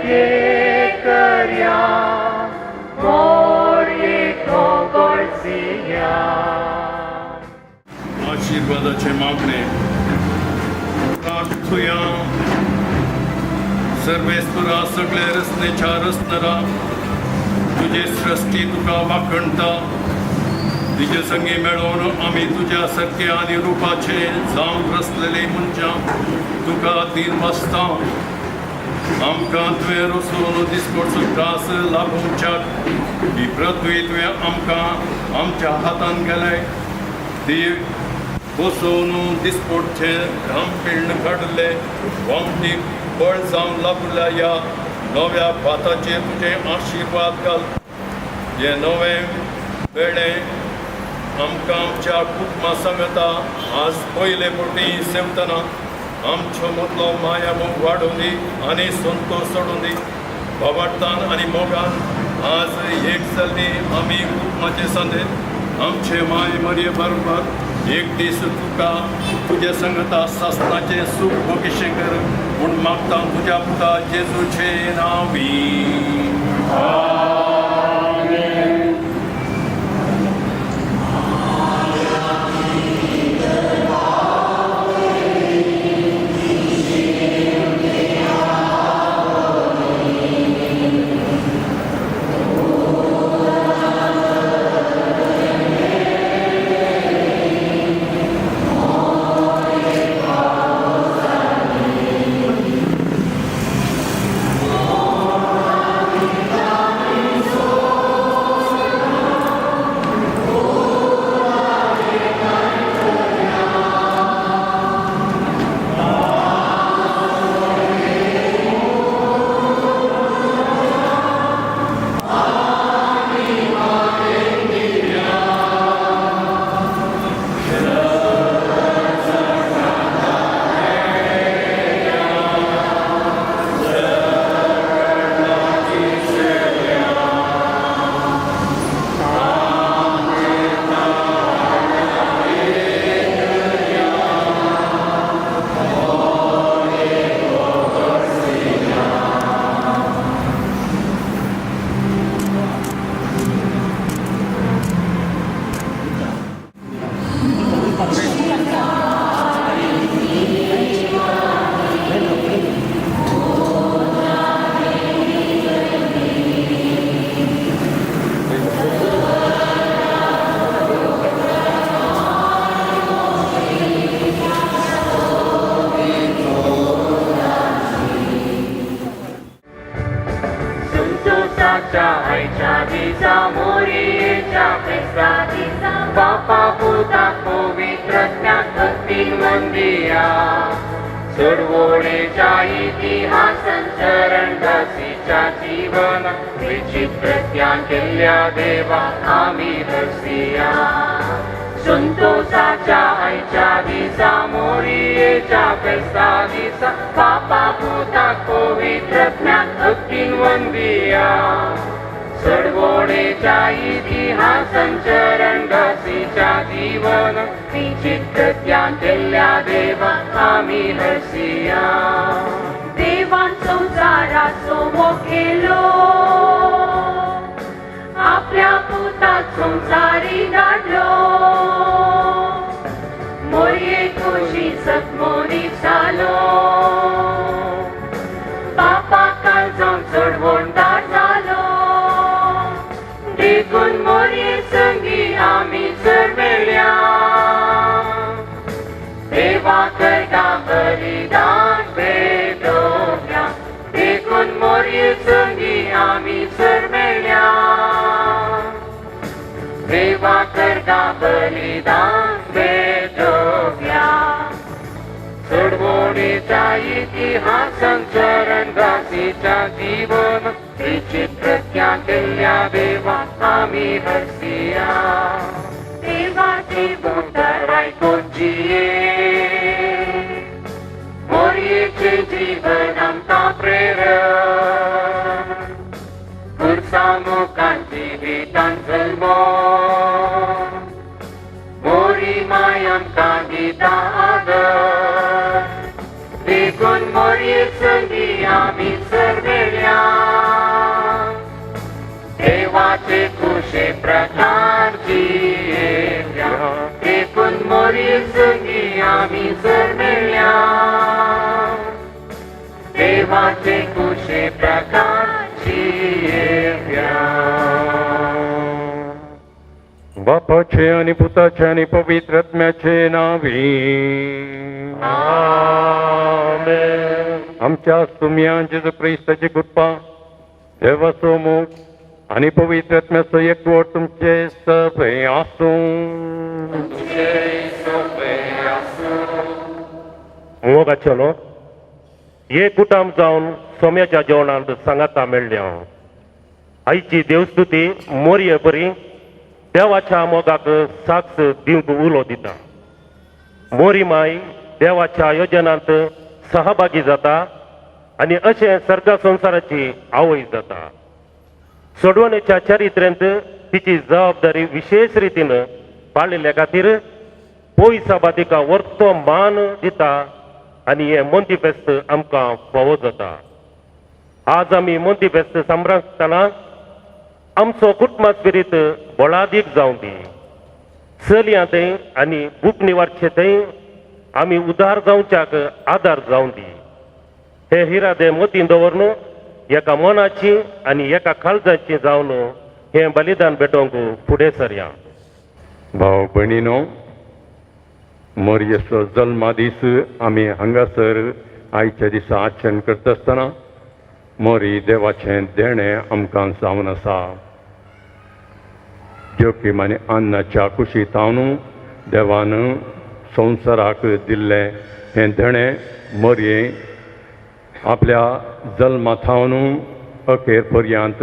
एक करया मोरये कोगोळसिया. आशीर्वादाचे मागणे. प्रार्थुया. सर्वेस्परा, सगळे रचनेच्या रचनरा, तुजे सृश्टी तुका वाखणता. तिजे संगी मेळोवन आमी तुज्या सारके आनी रुपाचे जावन रचलेले मनशां तुका दीन वाचता. आमकां तुवें रचून दिसपडचो त्रास लाभोवच्याक ही पृथ्वी तुवें आमकां आमच्या हातान गेले. ती बसोवन दिसपोटचे घाम पिण्ण काडले वामटी बळ जावन लागल्या ह्या नव्या भाताचेर तुजे आशिर्वाद घाल. हे नवें वेळें आमकां आमच्या कुटुंबा सांगता आज पयले फावटी सेवतना आमचो मदलो माया मोग वाडोवन दी आनी संतोश सोडून दी. बाबाटान आनी मोगान आज एक जाल्ली आमी कुटुंबाचे संदेश आमचे माय मरये बरोबर एक दीस तुका तुजे संगता सासनाचें सूख भोगीशें कर म्हूण मागता तुज्या पुता जेजूचे नांवी. संतोषाच्या आयच्या दिसा, मोरयेच्या फेस्ता दिसा, बापा पुता पवित्र भक्तीन वंदिया. चडवणेच्या इतिहासान चरणदासीच्या जीवन विचित्र ज्ञान केल्ल्या देवा आमी हरसिया. संतोषाच्या आयच्या दिसा, मोरयेच्या फेस्ता दिसा, बापा पुता पवित्र ज्ञान भक्तीन वंदिया. चडवणेच्या इतिहासान चरणदासीच्या जीवन विचित्र ज्ञान केल्ल्या देवा आमी हरसिया. देवान संवसाराचो मोग केलो, आपल्या पुताक संवसारी धाडलो. मोरये कुशी सतमोनी जालो, बापा काळजान चडवणदार जालो. देखून मोरये संगी आमी चड मेळ्या, देवा करता बलिदान भेटोवया. देखून मोरये संगी आमी चड मेळ्या, देवा करता बलिदान भेटोवया. चडवणेच्या इतिहासान चरणदासीच्या जीवन विचित्र ज्ञान केल्ल्या देवा आमी हरसिया. देवाचे उतर आयकून जिये, मोरयेचें जीवन आमकां प्रेरण. पुरसा मुखान जिवितान जल्मो, मोरी माय आमकां दिता आदर. देखून मोरये संगी आमी सर मेळ्या, तुजे संगी आमी सर मेळ्ळ्या देवाचे कुशे प्रकारची बापाचे आनी पुताचे आनी पवित्र आत्म्याचे नावी. आमच्या सुम्या जेजू क्रिस्ताची कृपा, देवाचो मोग आनी पवित्र आत्म्याचो एकवट तुमचे सगळे आसूं. मोगाचेलो एक कुटाम जावन सोम्याच्या जेवणांत सांगाता मेळ्ळें हांव. आयची देवस्तुती मोरये बरी देवाच्या मोगाक साक्ष दिवंक उलो दिता. मोरी माय देवाच्या योजनांत सहभागी जाता आनी अशें सर्ग संवसाराची आवय जाता. सोडवणेच्या चरित्रेंत तिची जबाबदारी विशेष रितीन पाळिल्ल्या खातीर पयसाबा तिका वर्तो मान दिता आनी हें मोंती फेस्त आमकां फावो जाता. आज आमी मोंती फेस्त सांबाळतना आमचो कुटुंबा स्पिरीत बळादीक जावं दी. चलयां थंय आनी भूक निवारचे थंय आमी उदार जावच्याक आदार जावं दी. हे इरादे मतीन दवरून एका मनाची आनी एका काळजाची जावन हें बलिदान भेटोवंक फुडें सरया. भाव भयणीनो, मोरयेचो जल्मा दीस आमी हांगासर आयच्या दिसा आचरण करता आसतना मोरी देवाचें देणें आमकां जावन आसा. जोकीम आनी अन्नाच्या कुशींत देवान संवसाराक दिल्लें हें देणें मोरये आपल्या जल्मा थावन अखेर पर्यंत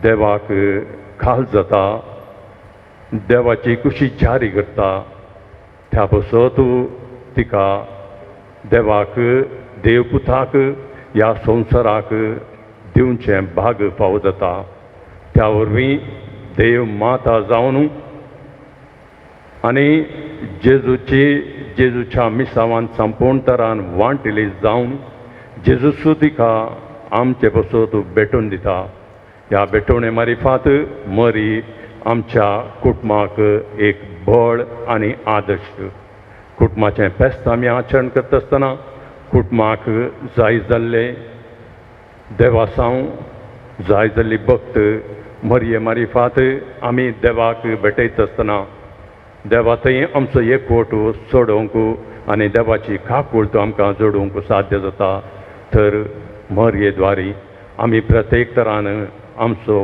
देवाक खाल जाता, देवाची कुशी जारी करता. त्या पासत तिका देवाक देवपुताक ह्या संवसाराक दिवचें भाग फावो जाता. त्या वरवीं देव माता जावन आनी जेजूची जेजूच्या मिसावान संपूर्ण तरान वांटिली जावन जेजूसू तिका आमचे पासत भेटून दिता. ह्या भेटवणे मारिफात मरी आमच्या कुटुंबाक एक बळ आनी आदर्श. कुटुंबाचें फेस्त आमी आचरण करता आसतना कुटुंबाक जाय जाल्ले देवासांव जाय जाल्ली भक्त मरये मारिफात आमी देवाक भेटयता आसतना देवा थंय आमचो एकवट सोडोवंक आनी देवाची काकूळट आमकां जोडूंक साध्य जाता. तर मरये द्वारी आमी प्रत्येक तरान आमचो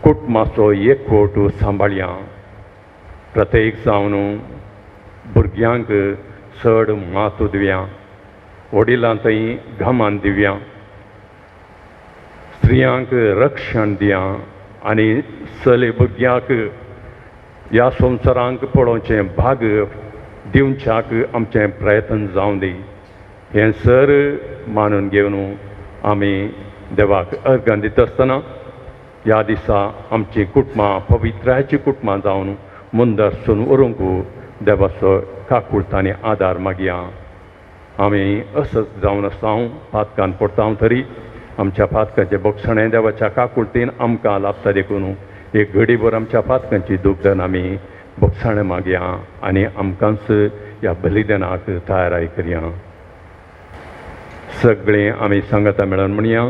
कुटुंबाचो एकवट सांबाळया. प्रत्येक जावन भुरग्यांक चड मातो दिवया, वडिलां थंय घामान दिवया, स्त्रियांक रक्षण दिया आनी चले भुरग्यांक ह्या संवसारांक पळोवचें भाग दिवच्याक आमचें प्रयत्न जावं दी. हें सर मानून घेवन आमी देवाक अर्गां दिता आसतना ह्या दिसा आमचीं कुटुंबां पवित्रायची कुटुंबां जावन मुंदरसून व्हरूंक देवाचो काकूळट आनी आदार मागया. आमी असत जावन आसा, पातकान पडटा तरी आमच्या पातकाचें बक्षणें देवाच्या काकुळटीन आमकां लाभता. देखून एक घडीभर आमच्या पातकांची दुखदान आमी बक्षणें मागया आनी आमकांच ह्या बलिदानाक तयाराय करया. सगळें आमी सांगता मेळोन म्हणया,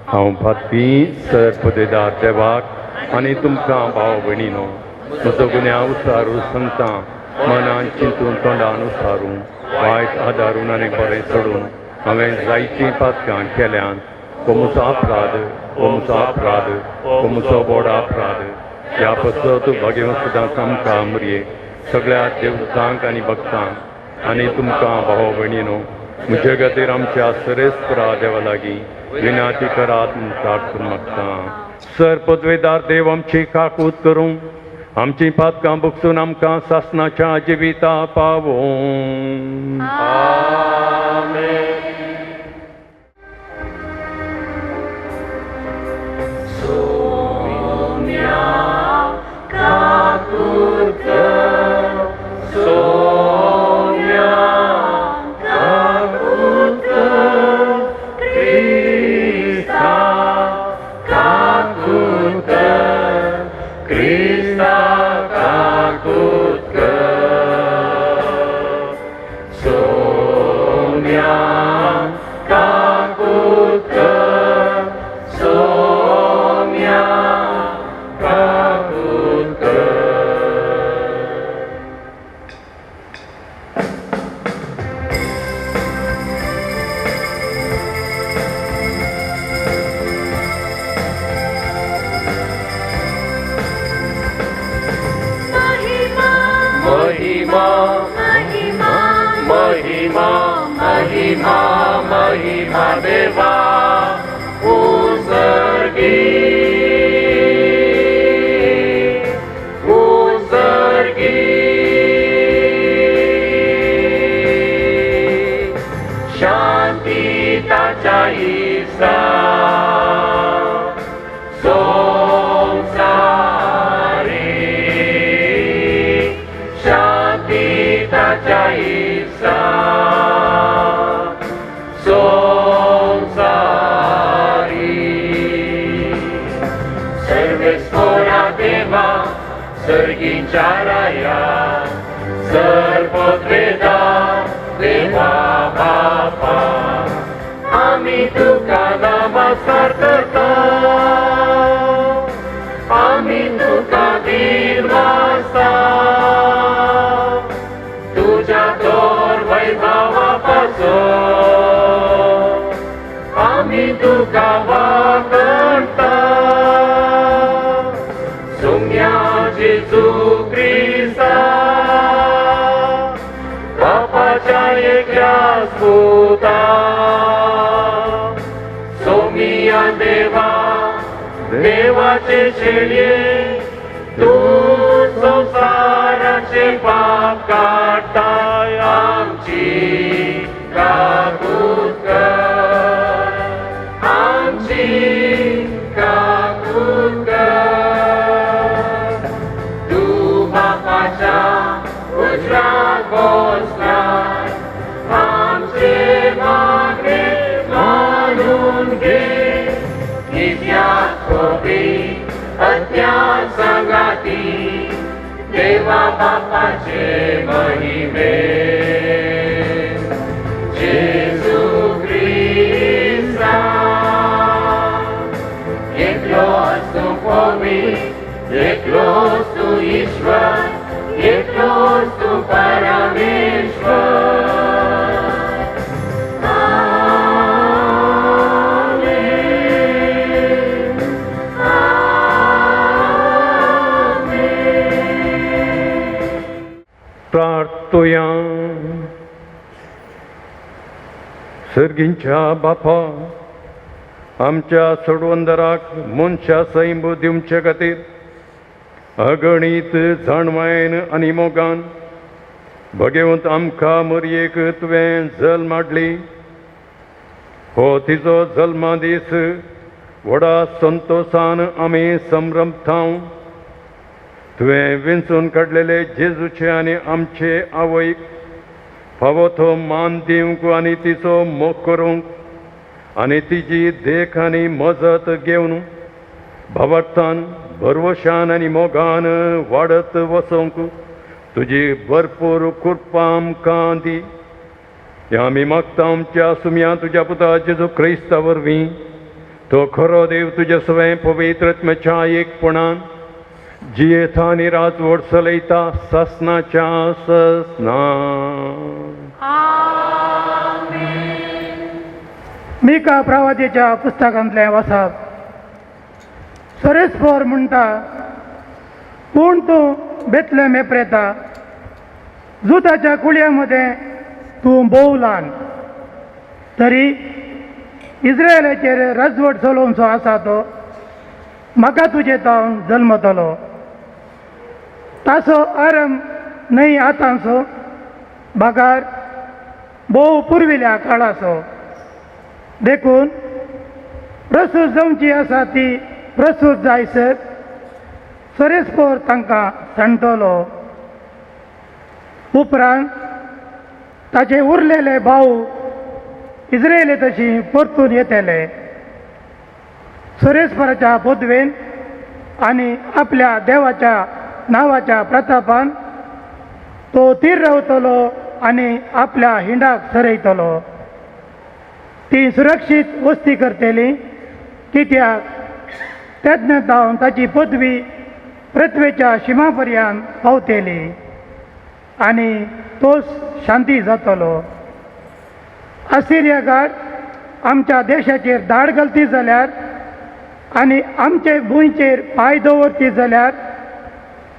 हांव पातकी सर पदेदार देवाक आनी तुमकां भाव भयणीनो म्हजो गुन्यांव उसारू सांगता. मनान चिंतून तोंडान उसारून वायट आदारून आनी बरें सोडून हांवें जायतीं पातकां केल्यान. हो म्हजो अपराध, हो म्हजो अपराध, हो म्हजो व्हड अपराध. ह्या पसत भाग्यवंत सदांच आमकां मरये सगळ्या देवतांक आनी भक्तांक आनी तुमकां भाव भयणीनो म्हजे खातीर आमच्या सरेस्परा देवा लागीं विनाती करात म्हूण मागता. सर पदवेदार देव आमची काकूत करूं, आमची पातकां बगसून आमकां सासनाच्या जिविता पावों. Krista, Krista, Kakutka. क्रिस्ता संवसारी शांती ताच्या इसा संवसारी सर्वेस्पोरा देवा सर्गीच्या राया सर्वत्वेदा देवा बापा आमी तुका नमस्कार करता आमी तुका दिनवासता तुज्या थोर वैभवा पासून आमी तुका वाकणता सुम्या जेजू क्रिस्ता बापाच्या एकल्या पुता सोमिया देवा देवाचे शेळये तूं संवसाराचे पाप काडटाय आमची काकूत कर आमची काकूत कर तूं बापाच्या उजव्याक बसलाय आमचे मागणे मानून घे कित्याक खोबी अत्या सांगाती देवा बापाचे महिमे जेजू क्रिस्ता एकलोच तूं पवित्र एकलोच तूं ईश्वर एकलोच तूं परमेश्वर. आमेन. आमेन. प्रार्थुया. सर्गींच्या बापा, आमच्या सोडवंदराक मनशा सैम दिवचे खातीर अगणीत जाणवायन आनी मोगान भगवंत आमकां मरयेक तुवें जल्म हाडली. हो तिजो जल्मा दीस व्हडा संतोशान आमी संभ्रमतांव. तुवें विंचून काडलेले जेजूचे आनी आमचे आवयक फावो तो मान दिवंक आनी तिचो मोग करूंक आनी तिजी देख आनी मजत घेवन भावार्थान, भरवशान आनी मोगान वाडत वचोंक तुजी भरपूर कृपा आमकां दी. हें आमी मागता आमच्या सुम्या तुज्या पुता जेजू क्रिस्ता वरवीं. तो खरो देव तुज्या सवें पवित्र आत्म्याच्या एकपणान जियेता आनी राजवट चलयता ससनाच्या ससना. आमेन. मीका प्रवादीच्या पुस्तकांतलें वाचप. सरेस्पर म्हणटा, पूण तूं बेतलेम एप्रेता, जुताच्या कुळया मदें तूं भोव ल्हान, तरी इस्रायलाचेर राजवट चलोवचो आसा तो म्हाका तुजे तावन जल्मतलो. ताचो आरंभ न्हय आतांचो, बगार भोव पुर्विल्या काळाचो. देखून प्रसूत जावची आसा ती प्रसूत जायसर सरेस्पोर तांकां सांडटलो. उपरांत ताचे उरलेले भाव इस्रायले तशी परतून येतले. सरेस्पराच्या पदवेन आनी आपल्या देवाच्या नांवाच्या प्रतापान तो तीर रावतलो आनी आपल्या हिंडाक सरयतलो. ती सुरक्षीत वस्ती करतली, कित्याक तेन्ना जावन ताची पदवी पृथ्वेच्या शिमा पर्यंत पावतली आनी तोच शांती जातलो. असिरियाकार आमच्या देशाचेर धाड घालती जाल्यार आनी आमचे भुंयचेर पांय दवरती जाल्यार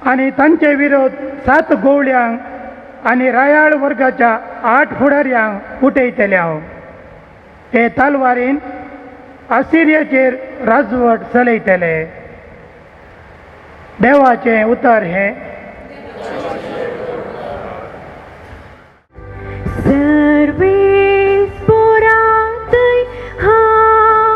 आनी तांचे विरोध 7 गोवळ्यांक आनी रायाळ वर्गाच्या 8 फुडाऱ्यांक उठयतले हांव. ते तलवारीन आसिरियाचेर राजवट चलयतले. देवाचें उतर हें. सर्वेस्पोरातय हांव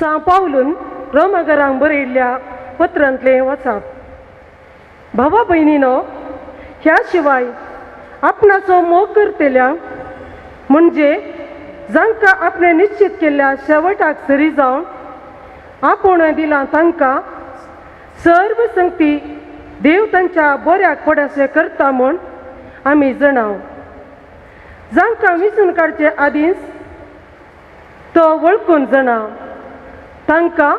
सां पावलून रोमागरांक बरयल्ल्या पत्रांतलें वाचप. भावा भयणीनो, ह्या शिवाय आपणाचो मोग करतल्यांक म्हणजे जांकां आपणें निश्चित केल्ल्या शेवटाक सरी जावन आपोवणें दिलां तांकां सर्व संगती देव तांच्या बऱ्याक पडाशें करता म्हूण आमी जाणाव. जांकां विंचून काडचे आदींच तो वळखून जाणा तांकां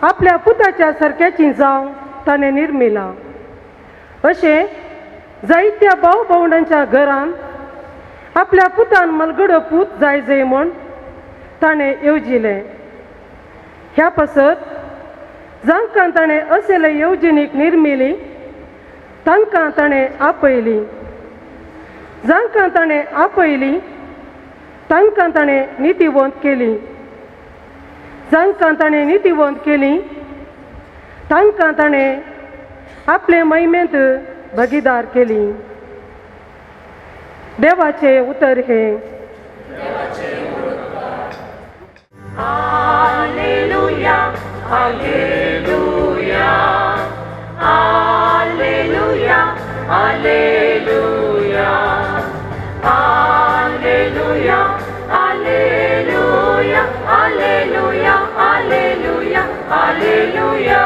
आपल्या पुताच्या सारक्याची जावं ताणें निर्मिलां. अशें जायत्या भाव भावंडांच्या घरान आपल्या पुतान मलगडो पूत जाय जाय म्हूण ताणें येवजिलें. ह्या पासत जांकां ताणें असले येवजणीक निर्मिली तांकां ताणें आपयली, जांकां ताणें आपयली तांकां ताणें नितीवंत केली, जांकां ताणें नितीवंत केली तांकां ताणें आपले महिमेंत भागीदार केली. देवाचें उतर हें. Alleluia, Alleluia, Alleluia, Alleluia, Alleluia, Alleluia, Alleluia, Alleluia, Alleluia.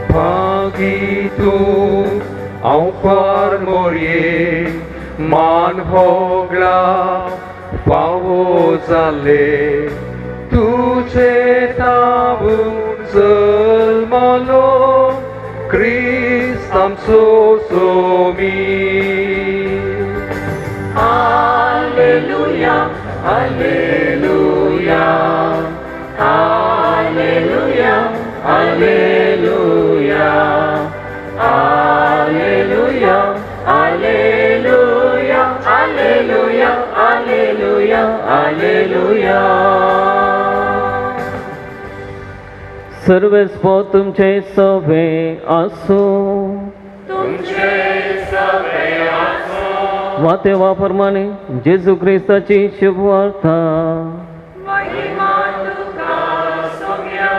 भागी तूं हांव पार मोरये मान होगळा फावो जाले तुजे तावून जल्मलो क्रिस्त आमचो Somi. Alleluia, Alleluia, Alleluia, Alleluia, Alleluia, Alleluia, Alleluia, Alleluia, Alleluia. सर्वेस्पो तुमचे सवे आसूं. तुमचे सवे आसूं. वातेवा प्रमाणे जेजू क्रिस्ताची शुभवार्ता. महिमा तुका सोम्या.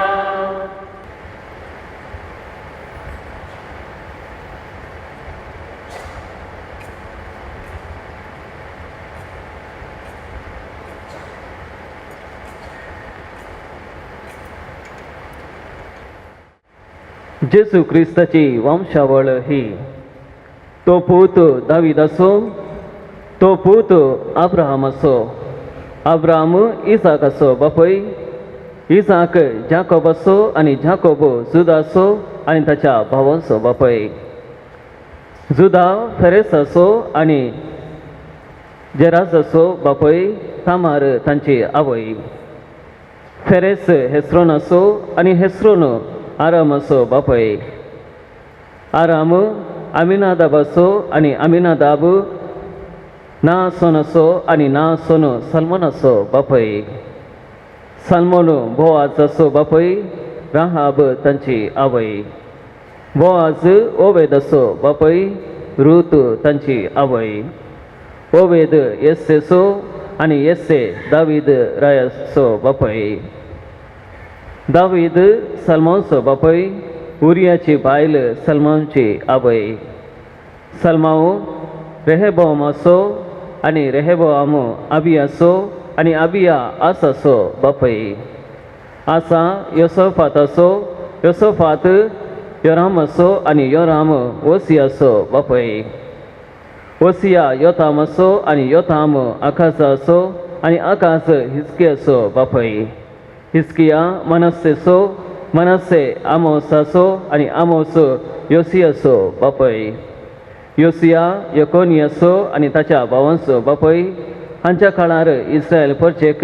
जेजू क्रिस्ताची वंशावळ ही. तो पूत दावीद आसो, तो पूत अब्राहम आसो, अब्राहम इसाक आसो बापय, इसाक जाकोब आसो आनी जाकोब जुदा आसो आनी ताच्या भावांचो बापय. जुदा फेरेस आसो आनी जेराज आसो बापय, तामार तांची आवय. फेरेस हेस्रोन आसो आनी हेस्रोन आराम आसो बापय. आराम अमिनादाब आसो आनी अमिनादाब नासोन आसो आनी नासोन सलमोन आसो बापय. सलमोन बोआज आसो बापय, राहाब तांची आवय. बोआज ओवेद आसो बापय, रूत तांची आवय. ओवेद येस्सेसो आनी येस्से दावीद रायाचो बापय. दावीद सलमानचो बापय, उरियाची बायल सलमानची आवय. सलमाव रेहेबोम आसो आनी रेहेबोआम अबियासो आनी अबिया आसाचो बापय. आसा योसोफात आसो, योसोफात योराम आसो आनी योराम ओसियाचो बापय. ओसिया योताम आसो आनी योताम आकाज आसो आनी आकाज हिस्कियाचो बापय. हिस्किया मनस्सेचो, मनस्से आमोसाचो आनी आमोस योसियाचो बापय. योसिया यकोनियाचो आनी ताच्या भावांचो बापय. हांच्या काळार इस्रायल परचेक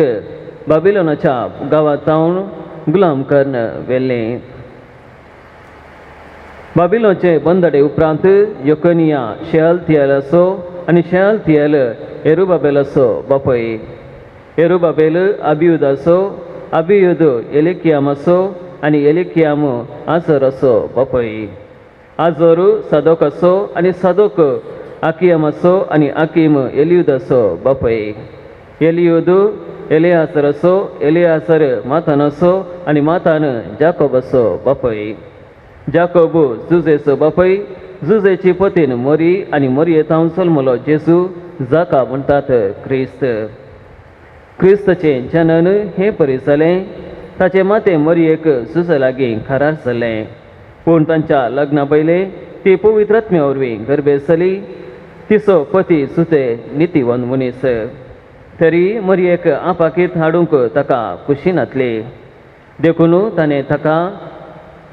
बाबिलोनाच्या गांवांत जावन गुलाम करून व्हेल्लें. बाबिलोनचे बंदडे उपरांत यकोनिया शेअलतियल आसो आनी शेअलतियल एरुबाबेलाचो बापय. एरुबाबेल अबियुद आसो, अबियुद एलिकियाम आसो आनी एलिकियाम आजर आसो बापय. आजोर सादोक आसो आनी सादोक आकियम आसो आनी आकीम एलियुद आसो बापय. एलियूद एलियासराचो, एलियासर मातानाचो आनी मातान जाकोबाचो बापूय, जाकोब जुजेचो बापूय, जुजेची पतीन मोरी आनी मोरये थावन जल्मलो जेजू जाका म्हणटात क्रिस्त. क्रिस्ताचें जनन हें परी जालें. ताचें मातें मोरयेक जुजा लागीं करार जालें, पूण तांच्या लग्ना पयलें ती पवित्र आत्म्या वरवीं गर्भेस्त जाली. तिचो पती जुजे नितीवन मनीस, तरी मोरयेक आपाकीत हाडूंक ताका खुशी नातली, देखून ताणें ताका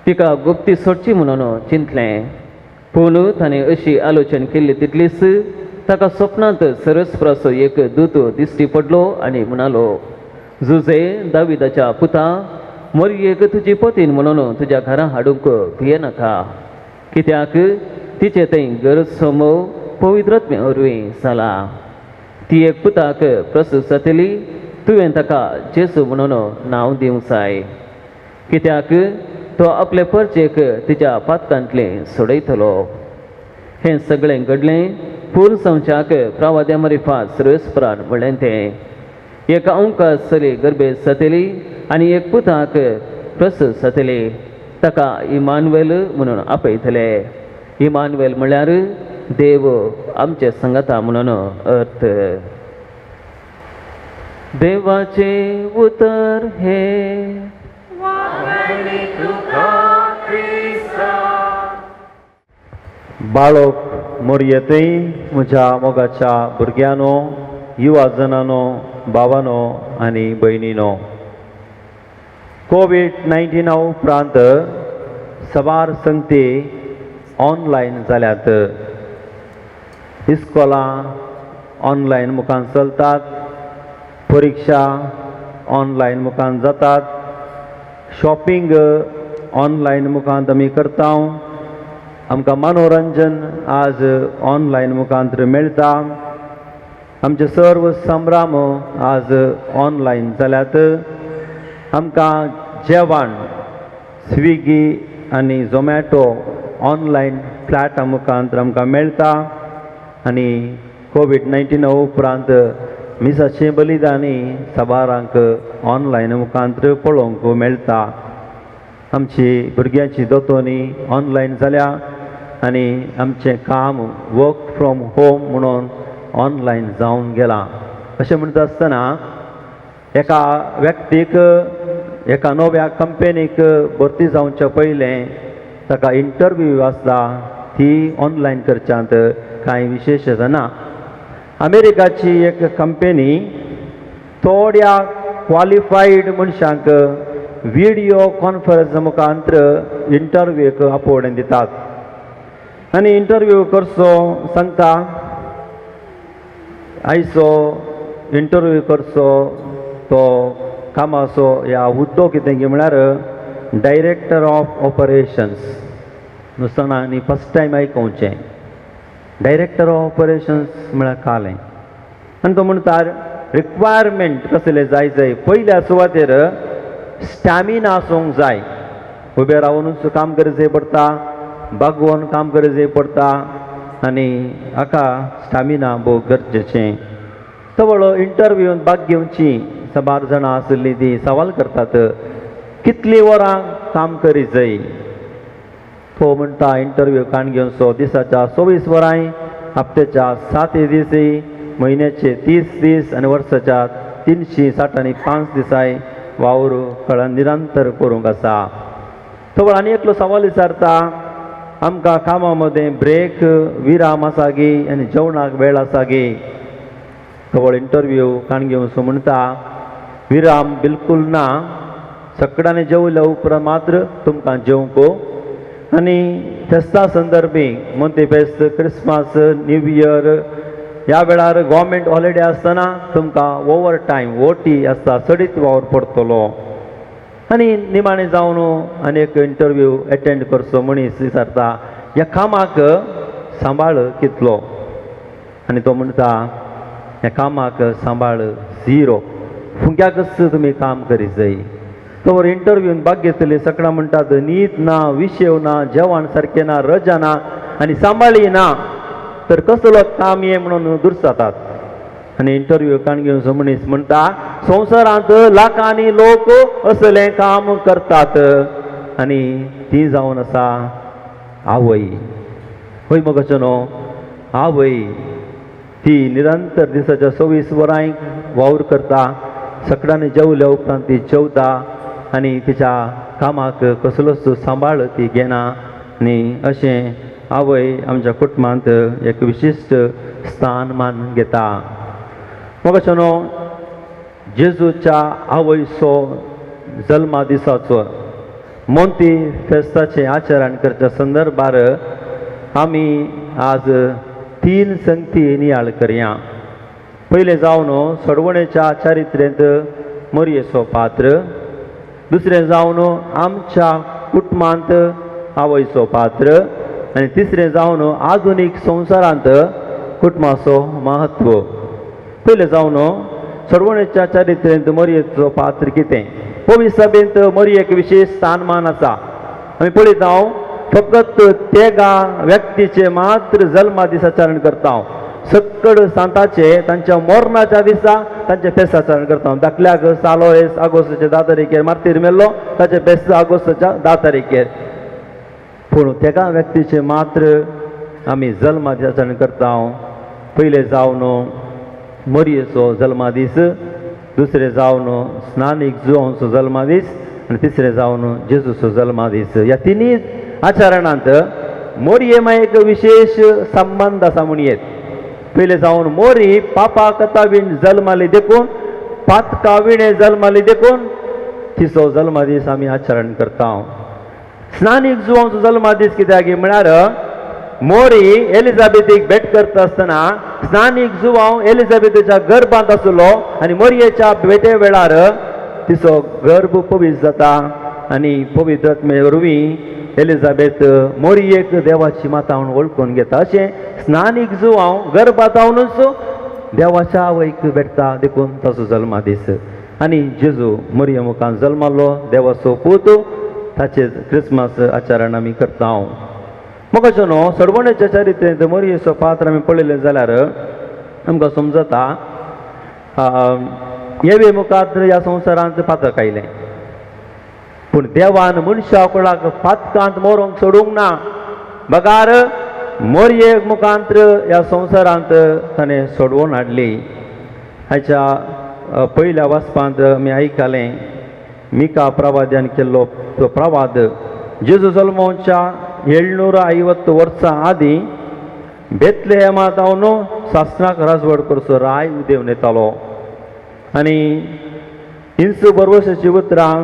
तिका गुप्ती सोडची म्हणून चिंतलें. पूण ताणें अशी आलोचन केल्ली तितलीच ताका स्वप्नांत सरस्पराचो एक दूत दिश्टी पडलो आनी म्हणालो, जुजे दाविदाच्या पुता, मोरयेक तुजी पतीन म्हणून तुज्या घरा हाडूंक भियेनाका, कित्याक तिचे थंय गरज समोव पवित्र आत्म्या वरवीं जाला. ती एक पुताक प्रसूत जातली, तुवें ताका जेजू म्हणून नांव दिवंक जाय, कित्याक तो आपले परचेक तिच्या पातकांतलें सोडयतलो. हें सगळें घडलें पूर्ण संवच्याक प्रवाद्या मरिफात सर्वेस्परान म्हणलें तें. एक अंका चली गर्भेस्त जातली आनी एक पुताक प्रसूत जातली, ताका इमानुएल म्हणून आपयतले. इमानुएल म्हणल्यार देव आमचे संगता म्हणून अर्थ. देवाचें उतर हें. बाळक मोरयेतय म्हज्या मोगाच्या भुरग्यांनो, युवा जणांनो, भावानो आनी भयणीनो, कोवीड-19 उपरांत सवार संगती ऑनलायन जाल्यात. इस्कोलां ऑनलायन मुखान चलतात, परिक्षा ऑनलायन मुखान जातात, शॉपिंग ऑनलायन मुखांत आमी करता, आमकां मनोरंजन आज ऑनलायन मुखांत मेळटा, आमचे सर्व संभ्रम आज ऑनलायन जाल्यात. आमकां जेवण स्विगी आनी झोमॅटो ऑनलायन प्लॅटा मुखांत आमकां मेळटा. आनी कोवीड-19 उपरांत मिसाचें बलिदानी साबारांक ऑनलायन मुखांत पळोवंक मेळटा. आमची भुरग्यांची दोतोनी ऑनलायन जाल्या आनी आमचें काम वर्क फ्रॉम होम म्हणून ऑनलायन जावन गेलां. अशें म्हणटा आसतना एका व्यक्तीक एका नव्या कंपनीक भरती जावचे पयलें ताका इंटरव्यू आसता, ती ऑनलायन करच्यांत कांय विशेश ना. अमेरिकाची एक कंपनी थोड्या क्वॉलिफायड मनशांक व्हिडियो कॉन्फरन्स मुखांत इंटरव्यूक आपोवणें दितात आनी इंटरव्यू करचो सांगता, आयचो इंटरव्यू करचो तो कामाचो ह्या हुद्दो कितें की म्हळ्यार डायरेक्टर ऑफ ऑपरेशन्स. नुस्ताना आनी फस्ट टायम आयकोवचें डायरेक्टर ऑफ ऑपरेशन्स म्हळ्यार कालें. आनी तो म्हणटा रिक्वायरमेंट कसले जाय जाय, पयल्या सुवातेर स्टॅमिना आसूंक जाय, उबें रावुनूच काम करचें पडटा, बागोवन काम करचें पडटा आनी हाका स्टॅमिना भोव गरजेचें. तवळ इंटरव्यून भाग घेवची साबार जाणां आशिल्लीं तीं सवाल करतात, कितलीं वरां काम करी जाय. तो म्हणटा इंटरव्यू काण घेवचो दिसाच्या 24 वरां, हप्त्याच्या 7 दीस, म्हयन्याचे 30 दीस आनी वर्साच्या 365 दिसाय वावर कळन निरंतर करूंक आसा. तवळ आनी एकलो सवाल विचारता, आमकां कामा मदें ब्रेक विराम आसा गी आनी जेवणाक वेळ आसा गी. तवळ इंटरव्यू काण घेवचो म्हणटा विराम बिलकूल ना, सगळ्यांनी जेवल्या उपरांत मात्र तुमकां जेवंक. आनी फेस्ता संदर्भी मोंती फेस्त, क्रिसमस, न्यू इयर ह्या वेळार गव्हर्मेंट हॉलिडे आसतना तुमकां ओवर टायम ओटी आसता, चडीत वावर पडटलो. आनी निमाणें जावन आनी एक इंटरव्यू एटेंड करचो मनीस विचारता, ह्या कामाक सांबाळ कितलो. आनी तो म्हणटा ह्या कामाक सांबाळ 0, फुंक्याकच तुमी काम करी जाय. तो इंटरव्यून भाग घेतले सगळां म्हणटात न्हीद ना, विशेव ना, जेवण सारकें ना, रजा ना आनी सांबाळी ना, तर कसलो काम हें म्हणून दुर्सातात. आनी इंटरव्यू काण घेवन मनीस म्हणटा संवसारांत लाखांनी लोक असलें काम करतात आनी ती जावन आसा आवय. हय मगो न्हू, आवय ती निरंतर दिसाच्या 24 वरां वावर करता. सकाळीं जेवल्या उपरांत ती जेवता आनी तिच्या कामाक कसलोच सांबाळ ती घेना. आनी अशें आवय आमच्या कुटुंबांत एक विशिश्ट स्थान मान घेता. मग न्हू, जेजूच्या आवयचो जल्मा दिसाचो मोंती फेस्ताचें आचरण करच्या संदर्भार आमी आज 3 संगती नियाळ करया. पयलें जावन सोडवणेच्या चारित्र्यांत मोरयेचो पात्र, दुसरें जावन आमच्या कुटुंबांत आवयचो पात्र आनी तिसरें जावन आधुनीक संवसारांत कुटुंबाचो महत्व. पयलें जावन सोडवणेच्या चारित्र्यांत मोरयेचो पात्र कितें? पवित्र सभेंत मोरयेक विशेश स्थानमान आसा. आमी पळयता फकत तेगा व्यक्तीचे मात्र जल्मा दिसाचरण करता, सक्कड सांताचे तांच्या मरणाच्या दिसा तांचे फेस्ताचरण करता. दाखल्याक सालोएस आगोस्ताच्या 10 तारखेर मार्तीर मेल्लो, ताचे फेस्त आगोस्ताच्या 10 तारखेर. पूण तेगा व्यक्तीचे मात्र आमी जल्मा दिसाचरण करता. पयले जावन मोरयेचो जल्मा दीस, दुसरें जावन स्नानीक जुवांचो जल्मा दीस आनी तिसरें जावन जेजूचो जल्मा दीस. ह्या तिनूय आचरणांत मोरये मागीर एक विशेश संबंद आसा म्हणयेत. पयलें जावन मोरी पापा कथावीण जल्माली देखून, पातकाविणे जल्माली देखून तिचो जल्मा दीस आमी आचरण करता. स्नानीक जुवांचो जल्मा दीस कित्याक म्हळ्यार मोरी एलिझाबेथीक भेट करता आसतना स्नानीक जुवांव एलिझाबेथीच्या गर्भांत आसलो आनी मोरयेच्या भेटे वेळार तिचो गर्भ पवित्र जाता आनी पवित्र आत्मे वरवीं एलिझाबेथ मोरयेक देवाची माता म्हणून वळखून घेता. अशें स्नानीक जुवांव गर्भांत देवाच्या आवयक भेटता देखून ताचो जल्मा दीस. आनी जेजू मोरये मुखान जल्मालो देवाचो पूत, ताचे क्रिसमस आचरण आमी करता. म्हाका अशें न्हू, सोडवणेच्या चारित्र्यांत मोरयेचो पात्र आमी पळयलें जाल्यार आमकां समजता येवे मुखार ह्या संवसारांत पातक आयलें, पूण देवान मनशा कुळाक पातकांत मरोंक सोडूंक ना, बगार मोरये मुखांत ह्या संवसारांत ताणें सोडवून हाडली. हाच्या पयल्या वाचपांत आमी आयकलें मिका प्रवाद्यान केल्लो तो प्रवाद. जेजू जल्मोच्या 750 वर्सां आदीं बेतलेहेमा जावन सासणाक राजवट करचो राय उदेवन येतालो आनी इंसू बरवसाची उतरां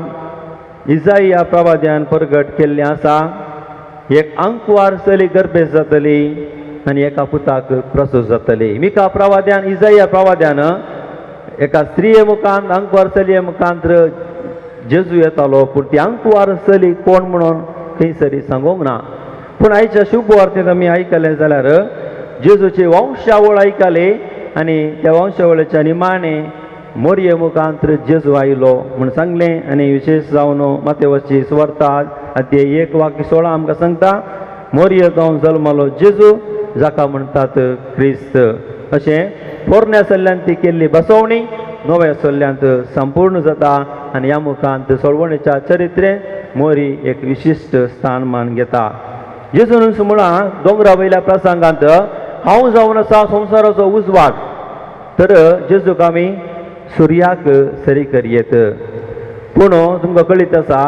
इजाई प्रवाद्यान प्रगट केल्लें आसा. एक आंकवार चली गर्भेस्त जातली आनी एका पुताक प्रसूत जातली. मिका प्रवाद्यान इजाई प्रवाद्यान एका स्त्रिये मुखांत आंकवार चलये मुखांत जेजू येतालो, पूण ती आंकवार चली कोण म्हणून खंयसरी सांगूंक ना. पूण आयच्या शुभ वार्तेंत आमी आयकलें जाल्यार जेजूची वंशावळ आयकली आनी त्या वंशावळीच्या निमाणें मोरये मुखांत जेजू आयलो म्हूण सांगलें. आनी विशेश जावन मातेवची सुवार्ता अध्याय 1 वाक्य 16 आमकां सांगता मोरये जावन जल्मलो जेजू जाका म्हणटात क्रिस्त. अशें पोरण्या सल्ल्यान ती केल्ली बसवणी नव्या सल्ल्यांत संपूर्ण जाता आनी ह्या मुखांत सोडवणेच्या चरित्रेंत मोरी एक विशिश्ट स्थानमान घेता. जेजून म्हळां दोंगरा वयल्या प्रसंगांत हांव जावन आसा संवसाराचो उजवाड, तर जेजूक आमी सुर्याक सरी करयेत. पूण तुमकां कळीत आसा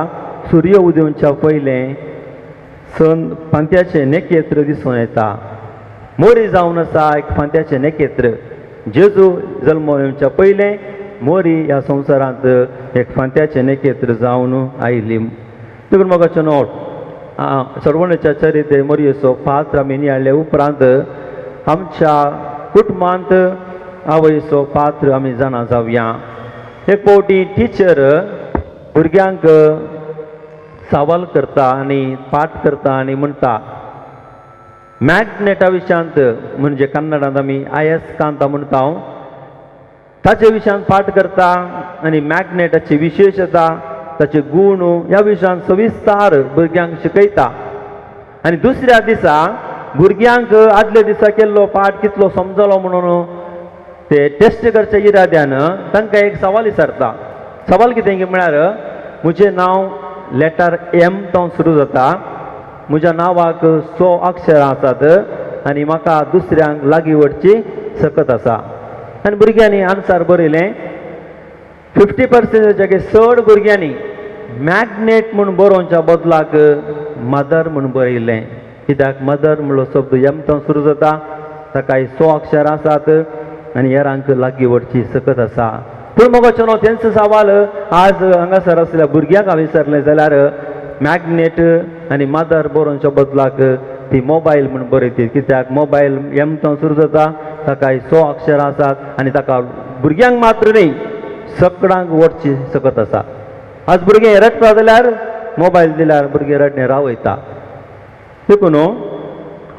सूर्य उदेवच्या पयलें सन फांत्याचें नेकेत्र दिसून येता. मोरी जावन आसा एक फांत्याचें नेकेत्र. जेजू जल्म येवच्या पयलें मोरी ह्या संवसारांत एक फांत्याचें नेकेत्र जावन आयली. देखून म्हाका नोट सर्वणेच्या चरित्रे मोरयेचो पात्र आमी नियाळ्ळे उपरांत आमच्या कुटुंबांत आवयचो पात्र आमी जाणा जावया. एक फावटी टिचर भुरग्यांक सवाल करता आनी पाठ करता आनी म्हणटा मॅग्नेटा विशयांत, म्हणजे कन्नडांत आमी आयस कांता म्हणटा ताचे विशयांत पाठ करता आनी मॅग्नेटाची विशेशता ताचे गूण ह्या विशयांत सविस्तार भुरग्यांक शिकयता. आनी दुसऱ्या दिसा भुरग्यांक आदल्या दिसा केल्लो पाठ कितलो समजलो म्हणून ते टेस्ट करच्या इराद्यान तांकां एक सवाल विचारता. सवाल कितें म्हळ्यार म्हजें नांव लेटर एम तावन सुरू जाता, म्हज्या नांवाक 100 अक्षरां आसात आनी म्हाका दुसऱ्यांक लागीं वडची सकत आसा. आनी भुरग्यांनी आन्सर बरयलें. 50% चड भुरग्यांनी मॅग्नेट म्हूण बरोवच्या बदलाक मदर म्हूण बरयलें. कित्याक मदर म्हणलो शब्द एम तावन सुरू जाता, ताका 100 अक्षरां आसात आनी हेरांक लागीं वडची सकत आसा. पूण मगो न्हू तेंचो सवाल आज हांगासर आसल्या भुरग्यांक हांवें विचारलें जाल्यार मॅग्नेट आनी मदर बरोवच्या बदलाक ती मोबायल म्हूण बरयती. कित्याक मोबायल एम तावन सुरू जाता, ताका 100 अक्षरां आसात आनी ताका भुरग्यांक मात्र न्ही सगळ्यांक वडची सकत आसा. आज भुरगें रडटा जाल्यार मोबायल दिल्यार भुरगें रडणें रावयता. देखून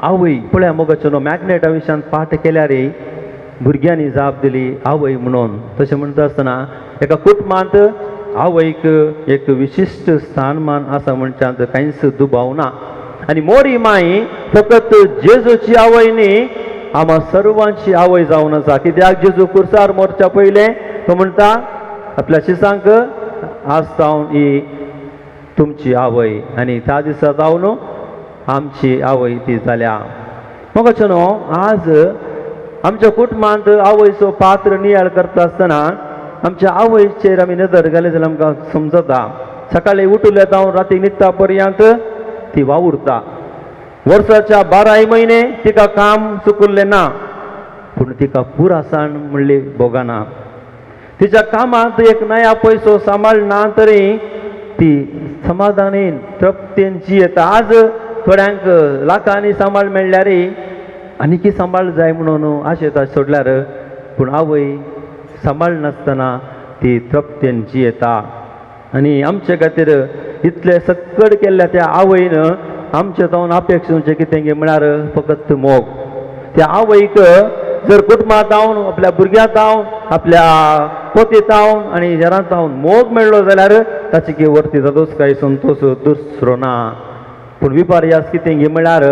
आवय पळया मोगाचो न्हू मॅग्नेटा विशयान पाठ केल्यार भुरग्यांनी जाप दिली आवय म्हणून. तशें म्हणटा आसतना एका कुटुंबांत आवयक एक विशिश्ट स्थानमान आसा म्हणच्यांत कांयच दुबाव ना. आनी मोरी माई फकत जेजूची आवय न्ही, आमा सर्वांची आवय जावन आसा. कित्याक जेजू कुर्सार मोरच्या पयलें तो म्हणटा आपल्या शिसांक आज जावन ही तुमची आवय आनी त्या दिसा जावन आमची आवय ती जाल्या. मगो न्हू आज आमच्या कुटुंबांत आवयचो पात्र नियाळ करता आसतना आमच्या आवयचेर आमी नदर घाली जाल्यार आमकां समजता. सकाळी उठले जावन राती न्हिदता पर्यंत ती वावुरता. वर्साच्या 12 म्हयने तिका काम चुकल्लें ना, पूण तिका पुरासाण म्हणली भोगना. तिच्या कामांत एक नया पयसो सांबाळना तरी ती समाधानीन तृप्तीन जियेता. आज थोड्यांक लाखांनी सांबाळ मेळ्ळ्यार आनीकी सांबाळ जाय म्हणून आशेता सोडल्यार, पूण आवय सांबाळ नासतना ती तृप्तीन जियेता. आनी आमचे खातीर इतले सक्कड केल्ल्या त्या आवयन आमचे जावन अपेक्षेचें कितें म्हळ्यार फकत मोग. त्या आवयक जर कुटुंबांत जावन आपल्या भुरग्यांत जावन आपल्या पोती जावन आनी हेरांत जावन मोग मेळ्ळो जाल्यार ताची की वरती जातोच काय संतोश दुसरो ना. पूण विपर्यास कितें म्हळ्यार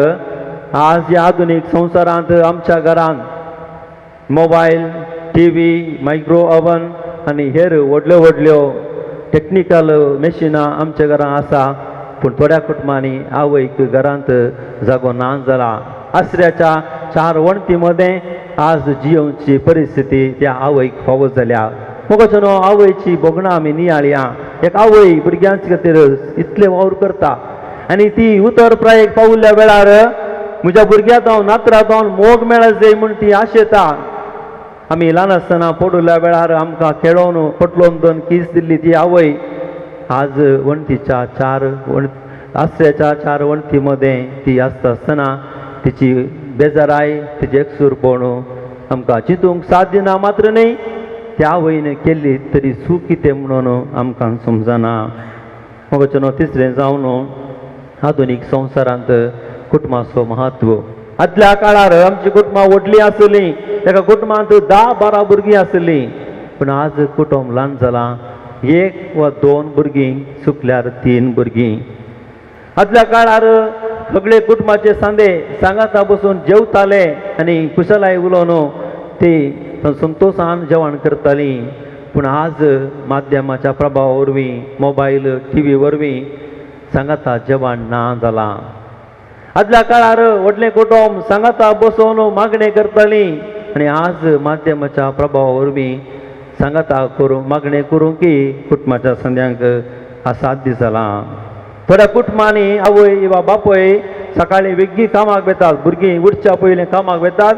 आज ह्या आधुनीक संवसारांत आमच्या घरांत mobile, T V, micro oven आनी हेर व्हडल्यो व्हडल्यो टॅक्निकल मशिनां आमच्या घरांत आसा, पूण थोड्या कुटुंबांनी आवयक घरांत जागो ना जाला. आसऱ्याच्या 4 वणटी मदें आज जियोवची परिस्थिती त्या आवयक फावो जाल्या. मोगाचो न्हू आवयची भोगणां आमी नियाळया. एक आवय भुरग्यांचे खातीर इतले वावर करता आनी ती उतर प्रायेक पावल्ल्या वेळार म्हज्या भुरग्या जावन नातरां जावन मोग मेळत जाय म्हूण ती आशेता. आमी ल्हान आसतना पडुल्ल्या वेळार आमकां खेळोवन पटलोवन दोन कीस दिल्ली ती आवय आज वणटीच्या 4 आसऱ्याच्या 4 वणटी मदें ती आसता आसतना तिची बेजाराय, तिचें एकसूरपण आमकां चिंतूंक साध्य ना मात्र न्ही, त्या आवयन केल्ली तरी चूक कितें म्हणून आमकां समजना. मोगाचो न्हू तिसरें जावन आधुनीक संवसारांत कुटुंबाचो म्हत्व. आदल्या काळार आमची कुटुंबां व्हडलीं आसलीं, एका कुटुंबांत 10-12 भुरगीं आसलीं, पूण आज कुटुंब ल्हान जालां. 1 वा 2 भुरगीं, चुकल्यार 3 भुरगीं. आदल्या काळार सगळे कुटुंबाचे सांदे सांगाता बसून जेवताले आनी कुशलाय उलोवन ते संतोशान जेवण करतालीं. पूण आज माध्यमाच्या प्रभावा वरवीं, मोबायल, टी व्ही वरवीं सांगाता जेवण ना जालां. आदल्या काळार व्हडलें कुटुंब सांगाता बसोवन मागणें करतालीं आनी आज माध्यमाच्या प्रभावा वरवीं सांगाता करूं मागणें करूं की कुटुंबाच्या संद्यांक असाध्य जालां. थोड्या कुटुंबांनी आवय वा बापूय सकाळीं वेगळी कामाक वेतात, भुरगीं उठच्या पयलीं कामाक वेतात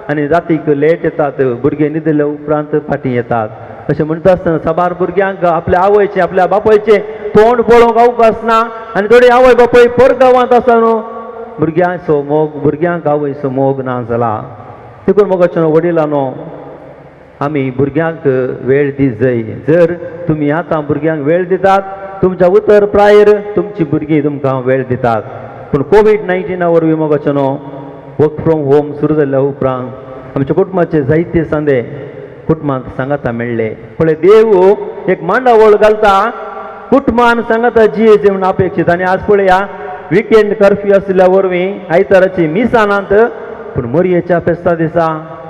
आनी रातीक लेट येतात, भुरगीं न्हिदले उपरांत फाटीं येतात. अशें म्हणटा आसतना साबार भुरग्यांक आपल्या आवयचें आपल्या बापायचें तोंड पळोवंक अवकाश ना आनी थोडी आवय बापूय परगांवांत आसा न्हू, भुरग्यांचो मोग भुरग्यांक आवयचो मोग ना जाला. देखून मोगाचो वडिलांनो आमी भुरग्यांक वेळ दी जाय. जर तुमी आतां भुरग्यांक वेळ दितात तुमच्या उतर प्रायर तुमची भुरगीं तुमकां वेळ दितात. पूण कोवीड-19 वरवीं मोगाचो न्हू वर्क फ्रॉम होम सुरू जाल्ल्या उपरांत आमच्या कुटुंबाचे जायते सांदे कुटुंबांत सांगाता मेळ्ळे. पळय देव एक मांडावळ घालता, कुटुंबान सांगाता जियेचें म्हूण अपेक्षीत. आनी आज पळया विकेंड कर्फ्यू आशिल्ल्या वरवीं आयताराची मिसानांत, पूण मोरयेच्या फेस्ता दिसा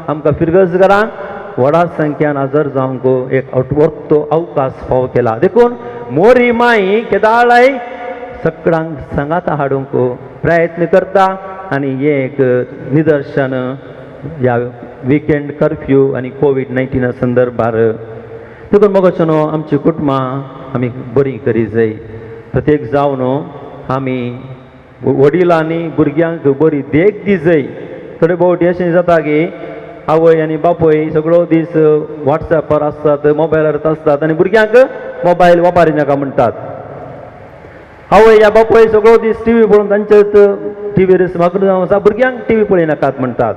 आमकां फिरगज घरांत व्हडा संख्यान हजर जावंक एक वर्तो अवकाश फावो केला. देखून मोरी माई केदाळाय सगळ्यांक सांगाता हाडूंक प्रयत्न करता आनी हें एक निदर्शन ह्या विकेंड कर्फ्यू आनी कोवीड-19 संदर्भार. देखून मोगाचो न्हू आमची कुटुंबां आमी बरीं करी जाय. प्रत्येक जावन आमी वडिलांनी भुरग्यांक बरी देख दी जाय. थोडे फावटी अशें जाता की आवय आनी बापूय सगळो दीस वॉट्सॅपार आसतात, मोबायलार आसतात आनी भुरग्यांक मोबायल वापरिनाका म्हणटात. आवय या बापूय सगळो दीस टी व्ही पळोवन तांचेच टी व्हीर म्हाका जावन आसा, भुरग्यांक टी व्ही पळयनाकात म्हणटात.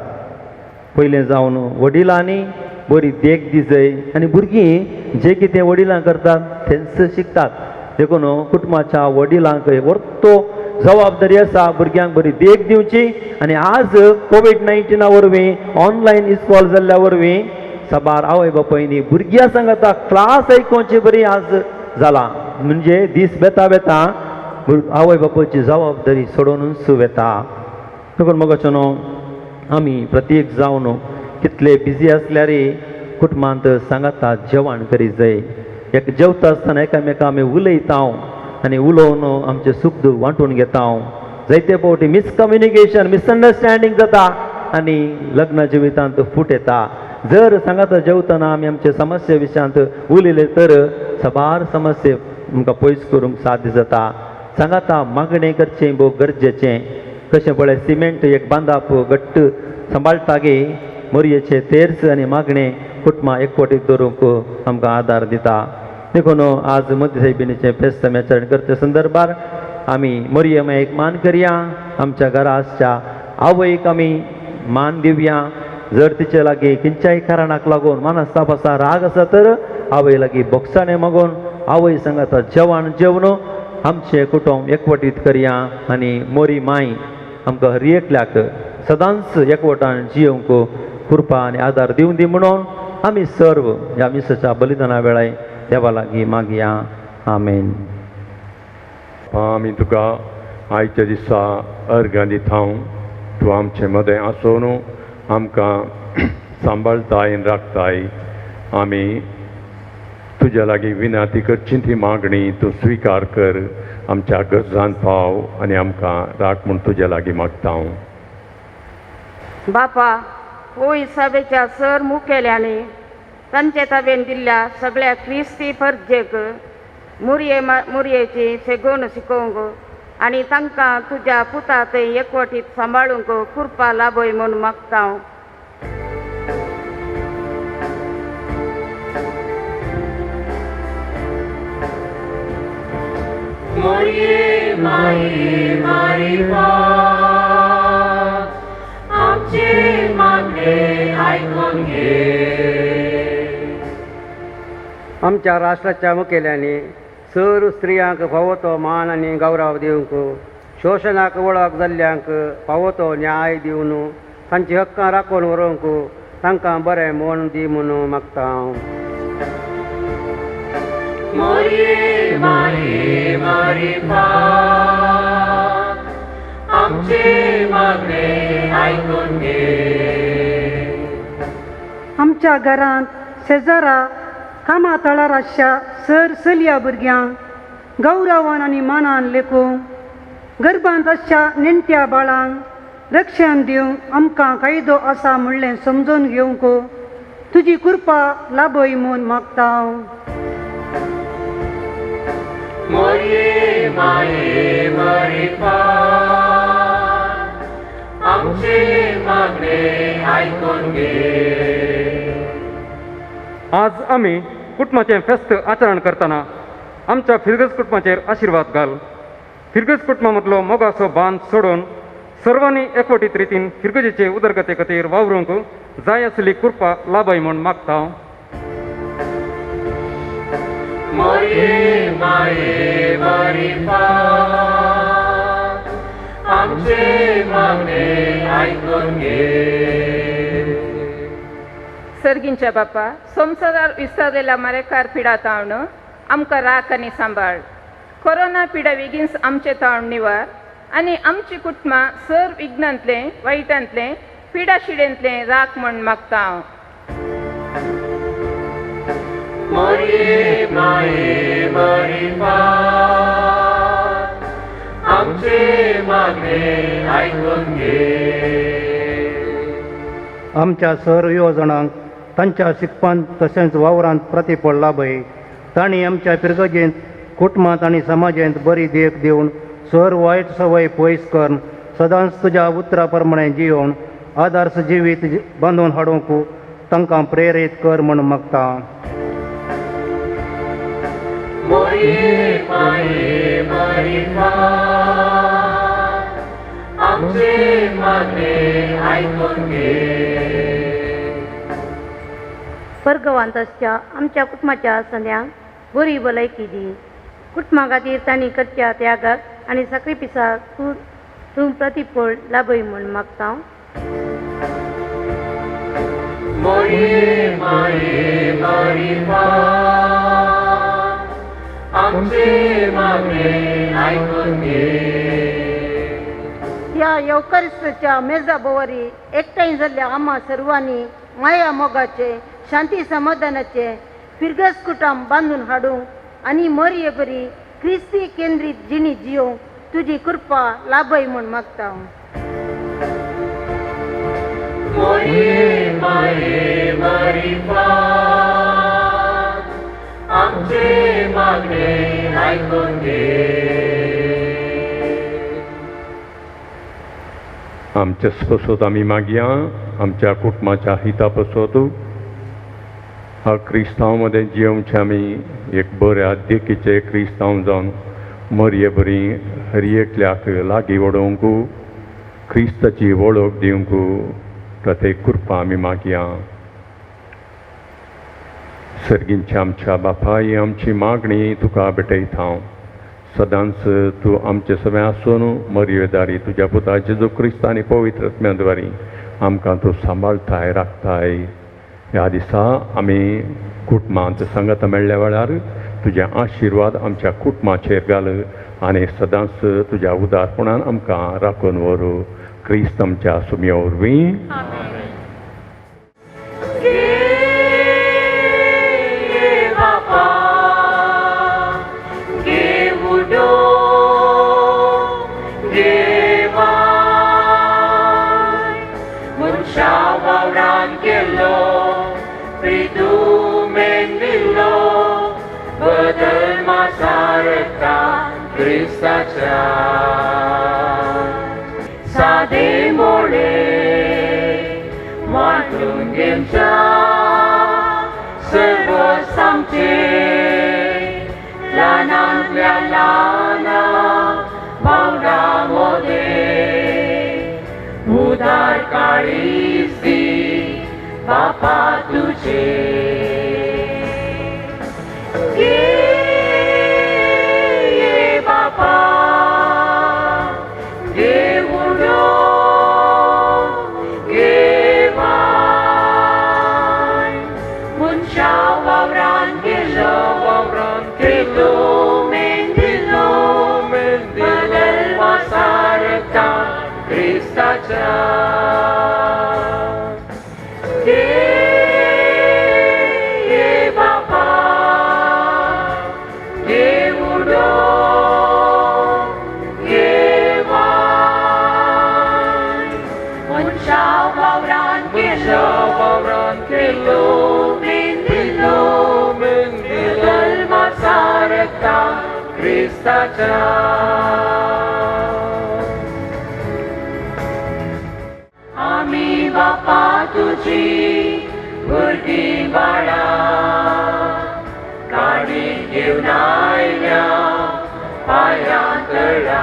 पयलें जावन वडिलांनी बरी देख दी जाय आनी भुरगीं जे कितें वडिलां करतात तेंच शिकतात. देखून कुटुंबाच्या वडिलांक वर्तो जबाबदारी आसा भुरग्यांक बरी देख दिवची. आनी आज कोवीड-19 वरवीं ऑनलायन इस्कॉल जाल्ल्या वरवीं साबार आवय बापायनी भुरग्यां सांगता क्लास आयकोवची बरी आज जाला. म्हणजे दीस बेता बेता आवय बापायची जबाबदारी सोडोवनूच वेता. देखून मोगाचो न्हू आमी प्रत्येक जावन कितले बिजी आसल्यार कुटुंबांत सांगाता जेवण करी जाय. एक जेवता आसतना एकामेका आमी उलयता आनी उलोवन आमचें सूख दूख वांटून घेता. जायते फावटी मिसकम्युनिकेशन, मिसअंडरस्टँडींग जाता आनी लग्न जिवितांत फूट येता. जर सांगाता जेवतना आमी आमचे समस्ये विशयांत उलयले तर साबार समस्ये आमकां पयस करूंक साध्य जाता. सांगाता मागणें करचें भोव गरजेचें. कशें पळय सिमेंट एक बांदाप घट्ट सांबाळटा गे मोरयेचे तेर्स आनी मागणें कुटुंबां एकवटीत दवरूंक आमकां आदार दिता. देखून आज मध्य सायबिणीचें फेस्त आमी आचरण करच्या संदर्भार आमी मोरये मायेक मान करया. आमच्या घरा आसच्या आवयक आमी मान दिवया. जर तिचे लागीं खंयच्याय कारणाक लागून मनस्ताप आसा, राग आसा तर आवय लागीं बोगसाणें मागून आवय सांगाता जेवण जेवन आमचें कुटुंब एकवटीत करया. आनी मोरी माय आमकां हर एकल्याक सदांच एकवटान जियोवंक कृपा आनी आदार दिवं दी म्हणून आमी सर्व ह्या मिसाच्या बलिदाना वेळार देवा लागीं मागया. आमेन. आमी तुका आयच्या दिसा अर्गां दिता. तूं आमचे मदें आसून आमकां सांबाळताय आनी राखताय. आमी तुज्या लागीं विनंती करची ती मागणी तूं स्विकार कर. आमच्या गरजान पाव आनी आमकां राख म्हूण तुज्या लागीं मागता हांव. बापा होय सभेच्या सर मुखेल्यांनी तांचे ताबेन दिल्ल्या सगळ्या क्रिस्ती फर्जेक मुरये मुरयेची सेगोन शिकोवंक आनी तांकां तुज्या पुता थंय एकवटीत सांबाळूंक कृपा लाभय म्हूण मागता हांव. मोरये माये मारिफात आमचे मागणे आयकून घे. आमच्या राष्ट्राच्या मुखेल्यांनी सर स्त्रियांक फावो तो मान आनी गौरव दिवंक, शोशणाक वळख जाल्ल्यांक फावो तो न्याय दिवन तांची हक्कां राखून व्हरूंक तांकां बरें म्हूण दी म्हूण मागता हांव. मोरये माये मारिफात आमचे मागणे आयकून घे. आमच्या घरांत शेजारा कामा तळार आसच्या सर चलया भुरग्यांक गौरवान आनी मानान लेखूंक, गर्भांत आसच्या नेणट्या बाळांक रक्षण दिवंक आमकां कायदो आसा म्हणलें समजून घेवंक तुजी कृपा लाभय म्हूण मागता हांव. मोरये माये मारिफात आमचे मागणे आयकून घे. आज आमी कुटुंबाचें फेस्त आचरण करतना आमच्या फिरगज कुटुंबाचेर आशिर्वाद घाल. फिरगज कुटुंबा मदलो मोगाचो बांद सोडून सर्वांनी एकवटीत रितीन फिरगजेचे उदरगते खातीर वावरूंक जाय आसली कृपा लाभय म्हूण मागता. मोरये माये मारिफात आमचे मागणे आयकून घे. सर्गींच्या बापा संवसारार विसरलेल्या मरेकार पिडा तावन आमकां राख आनी सांबाळ. कोरोना पिडा बेगीन आमचे तावन निवार आनी आमची कुटुंबां सर विघ्नांतलें वायटांतलें पिडा शिडेंतलें राख म्हूण मागता हांव. मोरये माये मरिफात, आमचे मागणे आयकून घे. आमच्या सर युवजणांक तांच्या शिकपांत तशेंच वावरांत प्रतिफळ लाभय. तांणी आमच्या फिरगजेंत, कुटुंबांत आनी समाजांत बरी देख दिवन सर वायट संवय पयस करून सदांच तुज्या उतरा प्रमाणे जियोवन आदर्श जिवीत बांदून हाडूंक तांकां प्रेरीत कर म्हूण मागता. मोरये माये मरिफात, आमचे मागणे आयकून घे. परगवांत आसच्या आमच्या कुटुंबाच्या संद्यांक बरी भलायकी दी. कुटुंबा खातीर तांणी करच्या त्यागाक आनी साक्रिफिसाक तूं तूं प्रतिफळ लाभय म्हूण मागता. मोरये माये मरिफात, आमचे मागणे आयकून घे. ह्या येवकारिस्ताच्या मेजा भोवरी एकठांय जाल्ल्या आम्हा सर्वांनी माया मोगाचे, शांती समाधानाचे फिरगस कुटुंब बांदून हाडूंक आनी मोरये बरी क्रिस्ती केंद्रीत जिणी जियोवंक तुजी कृपा लाभय म्हूण मागता. मोरये माये मरिफात, आमचे मागणे आयकून घे. आमच्या पसत आमी मागया, आमच्या कुटुंबाच्या हिता पसत हा क्रिस्तांव मदें जियोवचें आमी एक बऱ्या देखीचे क्रिस्तांव जावन मरये बरी हर एकल्याक लागीं वडोवंक, क्रिस्ताची वळख दिवंक प्रत्येक कृपा आमी मागया. सर्गींच्या आमच्या बापाय, आमची मागणी तुका भेटयता हांव. सदांच तूं आमचे सगळें आसून मर्येदारी तुज्या पुता जेजू क्रिस्त आनी पवित्र आत्म्या आमकां तूं सांबाळटाय, राखताय. ह्या दिसा आमी कुटुंबांत सांगात मेळ्ळ्या वेळार तुजे आशिर्वाद आमच्या कुटुंबाचेर घाल आनी सदांच तुज्या उदारपणान आमकां राखून व्हरू. क्रिस्त आमच्या सुम्या वरवीं. क्रिस्ताच्या सादे मोळे वांटून घेवच्या सर्व सामचे ल्हानांतल्या ल्हाना भावंडा मोदे उदार काळीज दी बापा तुझे. आमी बापा तुजी भुरगीं बाळां काणी घेवन आयल्या पांयां तळा.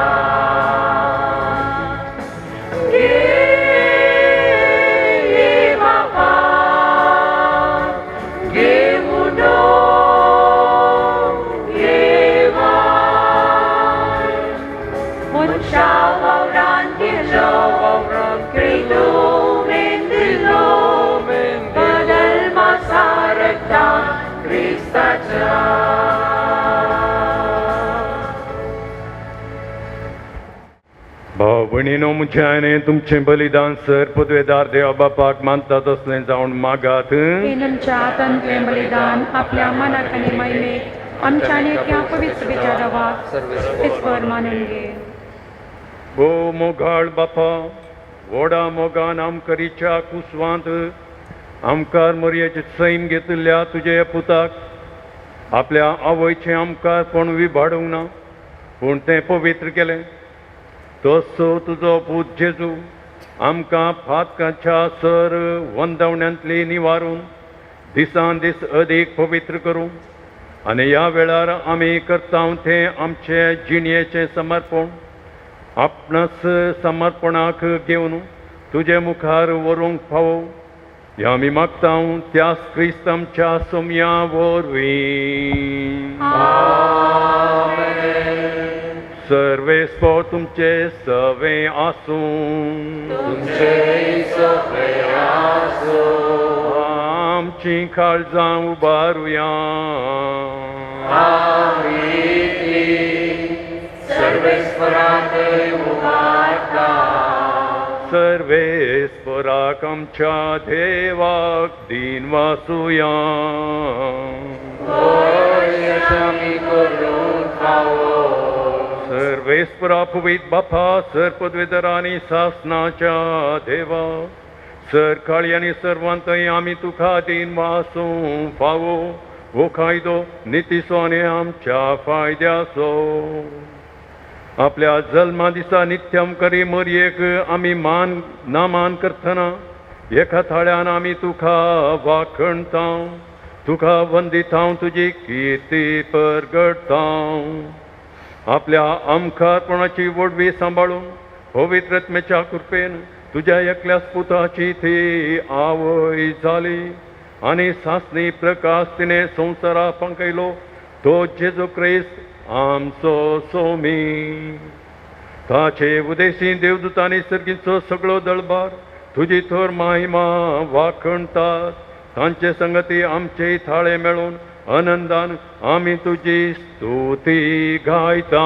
भयणीनो म्हजें आनी तुमचें बलिदान सर पदवेदार देवा बापाक मानता तसलें जावन मागात. आमच्या हातांतलें बलिदान आपल्या मनाक आनी महिमेक आमच्या आनी ह्या पवित्र विचारावाक ईश्वर मानून घे. भोव मोगाळ बापा, व्हडा मोगान आमकरीच्या कुसवांत आमकार मोरयेचें सैम घेतिल्ल्या तुज्या पुताक आपल्या आवयचें आमकारपण विभाडूंक ना, पूण तें पवित्र केलें. तसो तुजो पूत जेजू आमकां फातकाच्या सर वंदवण्यांतली निवारून दिसान दीस अदीक पवित्र करूं आनी ह्या वेळार आमी करता तें आमचे जिणयेचें समर्पण आपणास समर्पणाक घेवन तुजे मुखार व्हरूंक फावो ह्या आमी मागता त्यास क्रिस्त आमच्या सोमया वरवीं. सर्वेस्पोर तुमचे सवे आसूं. आमची काळजां उबारुया. सर्वेस्पराक आमच्या देवाक दीन वासुया. सर्वेस्परा पवित बापा, सर पदवेदरांनी सासनाच्या देवा, सर काळी आनी सर्वांतय आमी तुका दीन वासूं फावो हो कायदो नितीचो आनी आमच्या फायद्याचो. आपल्या जल्मा दिसा नित्यम करी मोरयेक आमी मान नामान करतना एका थाळ्यान आमी तुका वाखणता, तुका वंदिता, तुजी किर्ती परगडटा. आपल्या आमकारपणाची वडवी सांबाळून पवित्र आत्म्याच्या कृपेन तुज्या एकल्याच पुताची ती आवय जाली आनी सासणी प्रकाश तिणें संवसारा पंकयलो तो जेजू क्रिस्त आमचो सोमी. ताचे उदेशी देवदूतांनी सर्गीचो सगळो दळबार तुजी थोर महिमा वाखणतात. तांचे संगती आमचे थाळे मेळून आनंदान आमी तुजी स्तुती गायता.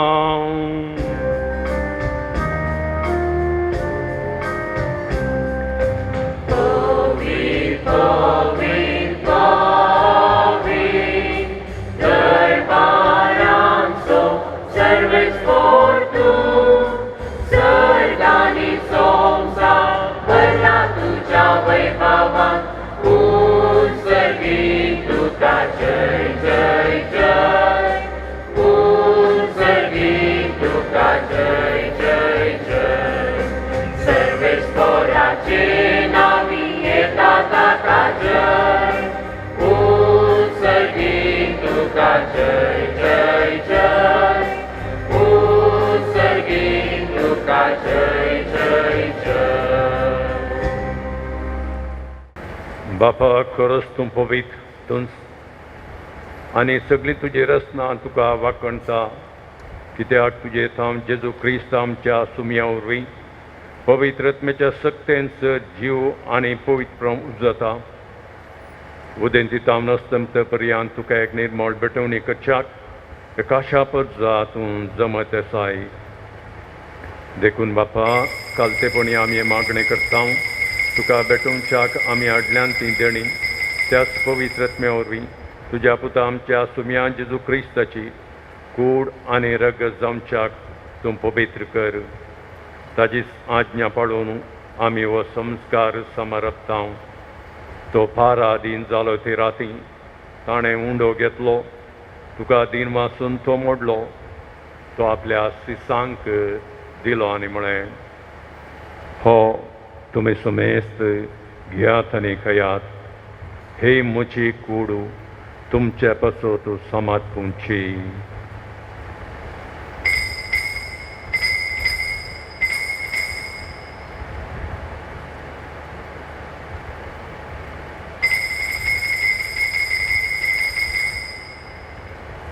बापा, खरोच तूं पवित्र तूं आनी सगळी तुजी रचना तुका वाखणता, कित्याक तुजे थावन जेजू क्रिस्त आमच्या सुमया वरवीं पवित्र आत्म्याच्या सक्तेन जीव आनी पवित्र उजता. उदेंती तावन अस्तंत पर्यंत तुका एक निर्मळ भेटवणी करच्याक एकाशा परजा तूं जमत आसाय. देखून बापा, कालतेपणी आमी मागणें करता, तुका भेटोवच्याक आमी हाडल्यान ती देणी त्याच पवित्र आत्म्या वरवीं तुज्या पुता आमच्या सुमया जेजू क्रिस्ताची कूड आनी रगत जावच्याक तूं पवित्र कर. ताजी आज्ञा पाळून आमी हो संस्कार समरपता. तो फारा दीन जालो ते राती ताणें उंडो घेतलो, तुका दीन वासून तो मोडलो, तो आपल्या सिसांक दिलो आनी म्हळें, हो तुमी समेस्त घेयात आनी खायात, हे म्हजी कूड तुमचे पासत समाज पुंची.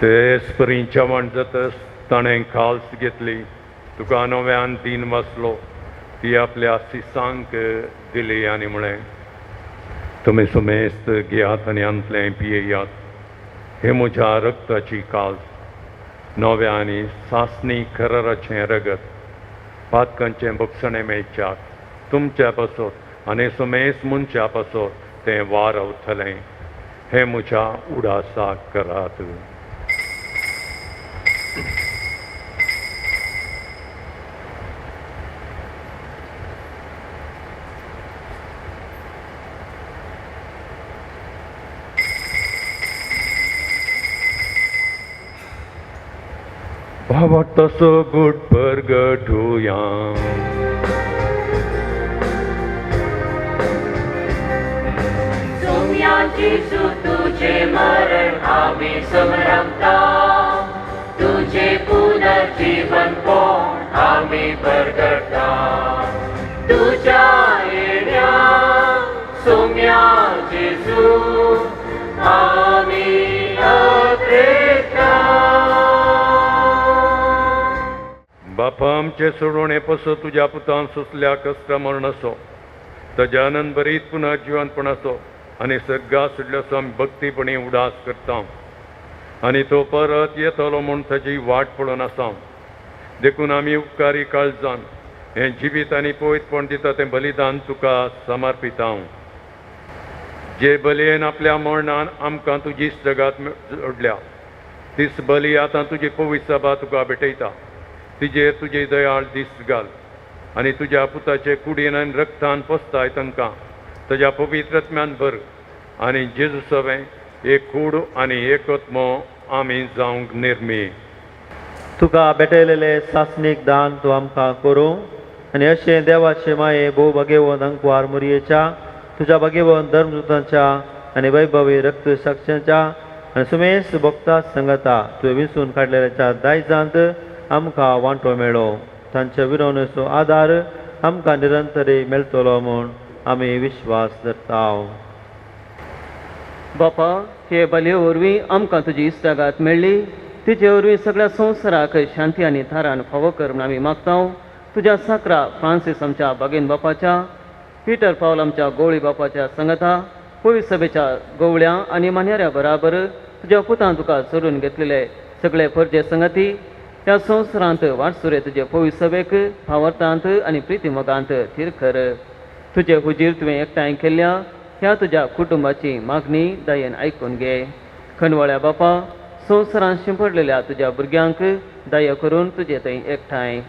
तेच परी जेवण जातच ताणें खाल्स घेतली, तुका नव्यान दीन वाचलो, ती आपल्या सिसांक दिली आनी म्हळें, तुमी समेस्त घेयात आनी आमतलें पियेयात, हे म्हज्या रक्ताची काल्स, नव्या आनी सासणी कराराचें रगत, पातकांचें भोगसणें मेळच्याक तुमच्या पासत आनी सुमेस मनशा पासत तें वारवतलें. हें म्हज्या उडासाक करात. भावाक तसो गुट परगटुया. सोम्या जेजू तुझे मरण आमी समरमता, तुझे पुनर्जीवन कोण आमी परगटा. तुझ्या येण्या सोम्या जेजू आमी अत्रेता. बापा आमचे सोडवणे पसो तुज्या पुतान सोंसल्या कश्ट मरणाचो ताज्या आनंद भरीत पुनर्जिवनपणाचो आनी सगळ्या सुटल्याचो आमी भक्तीपणी उडास करता आनी तो परत येतलो म्हूण ताजी वाट पळोवन आसा. देखून आमी उपकारी काळजान हें जिवीत आनी पवित्रपण दिता तें बलिदान तुका समर्पिता. जे बलयेन आपल्या मरणान आमकां तुजी जगात जोडल्या तीच बली आतां तुजी पवित्र सभा तुका भेटयता. तिजेर तुजे दयाळ दीस घाल आनी तुज्या पुताचे कुडीन आनी रक्तान पोसताय तांकां ताज्या पवित्रत्म्यान भर आनी जेजू सवें एक कूड आनी एक आत्मो आमी जावंक निर्मी. तुका भेटयलेले सासणीक दान तूं आमकां करूं आनी अशें देवाचे माये भोव भगेवन अंकवार मुरयेच्या तुज्या भगेवन धर्मदूतांच्या आनी वैभवी रक्त साक्षांच्या आनी सुमेस भक्ता संगता तुवें विंचून काडलेल्याच्या दायजांत आमकां वांटो मेळो. तांच्या विरोवणेचो आदार आमकां निरंतरी मेळटलो म्हूण आमी विश्वास धरता. बापा, हे बलये वरवीं आमकां तुजी इश्टागात मेळ्ळी. तिचे वरवीं सगळ्या संवसाराक शांती आनी थारान फावो कर म्हूण आमी मागता. तुज्या साकरा फ्रांसीस आमच्या बागेन बापाच्या, पिटर पावल आमच्या गोवळी बापाच्या संगता, पवित्र सभेच्या गोवळ्या आनी मान्याऱ्या बराबर तुज्या पुतान तुका सोडून घेतलेले सगळे फर्जे संगती ह्या संवसारांत वाटसुरे तुजे पवित्र सभेक भावार्थांत आनी प्रितीमोगांत थीर कर. तुजे हुजीर तुवें एकठांय केल्ल्या ह्या तुज्या कुटुंबाची मागणी दयेन आयकून घे. खंडवाळ्या बापा, संवसारांत शिंपडलेल्या तुज्या भुरग्यांक दया करून तुजे थंय एकठांय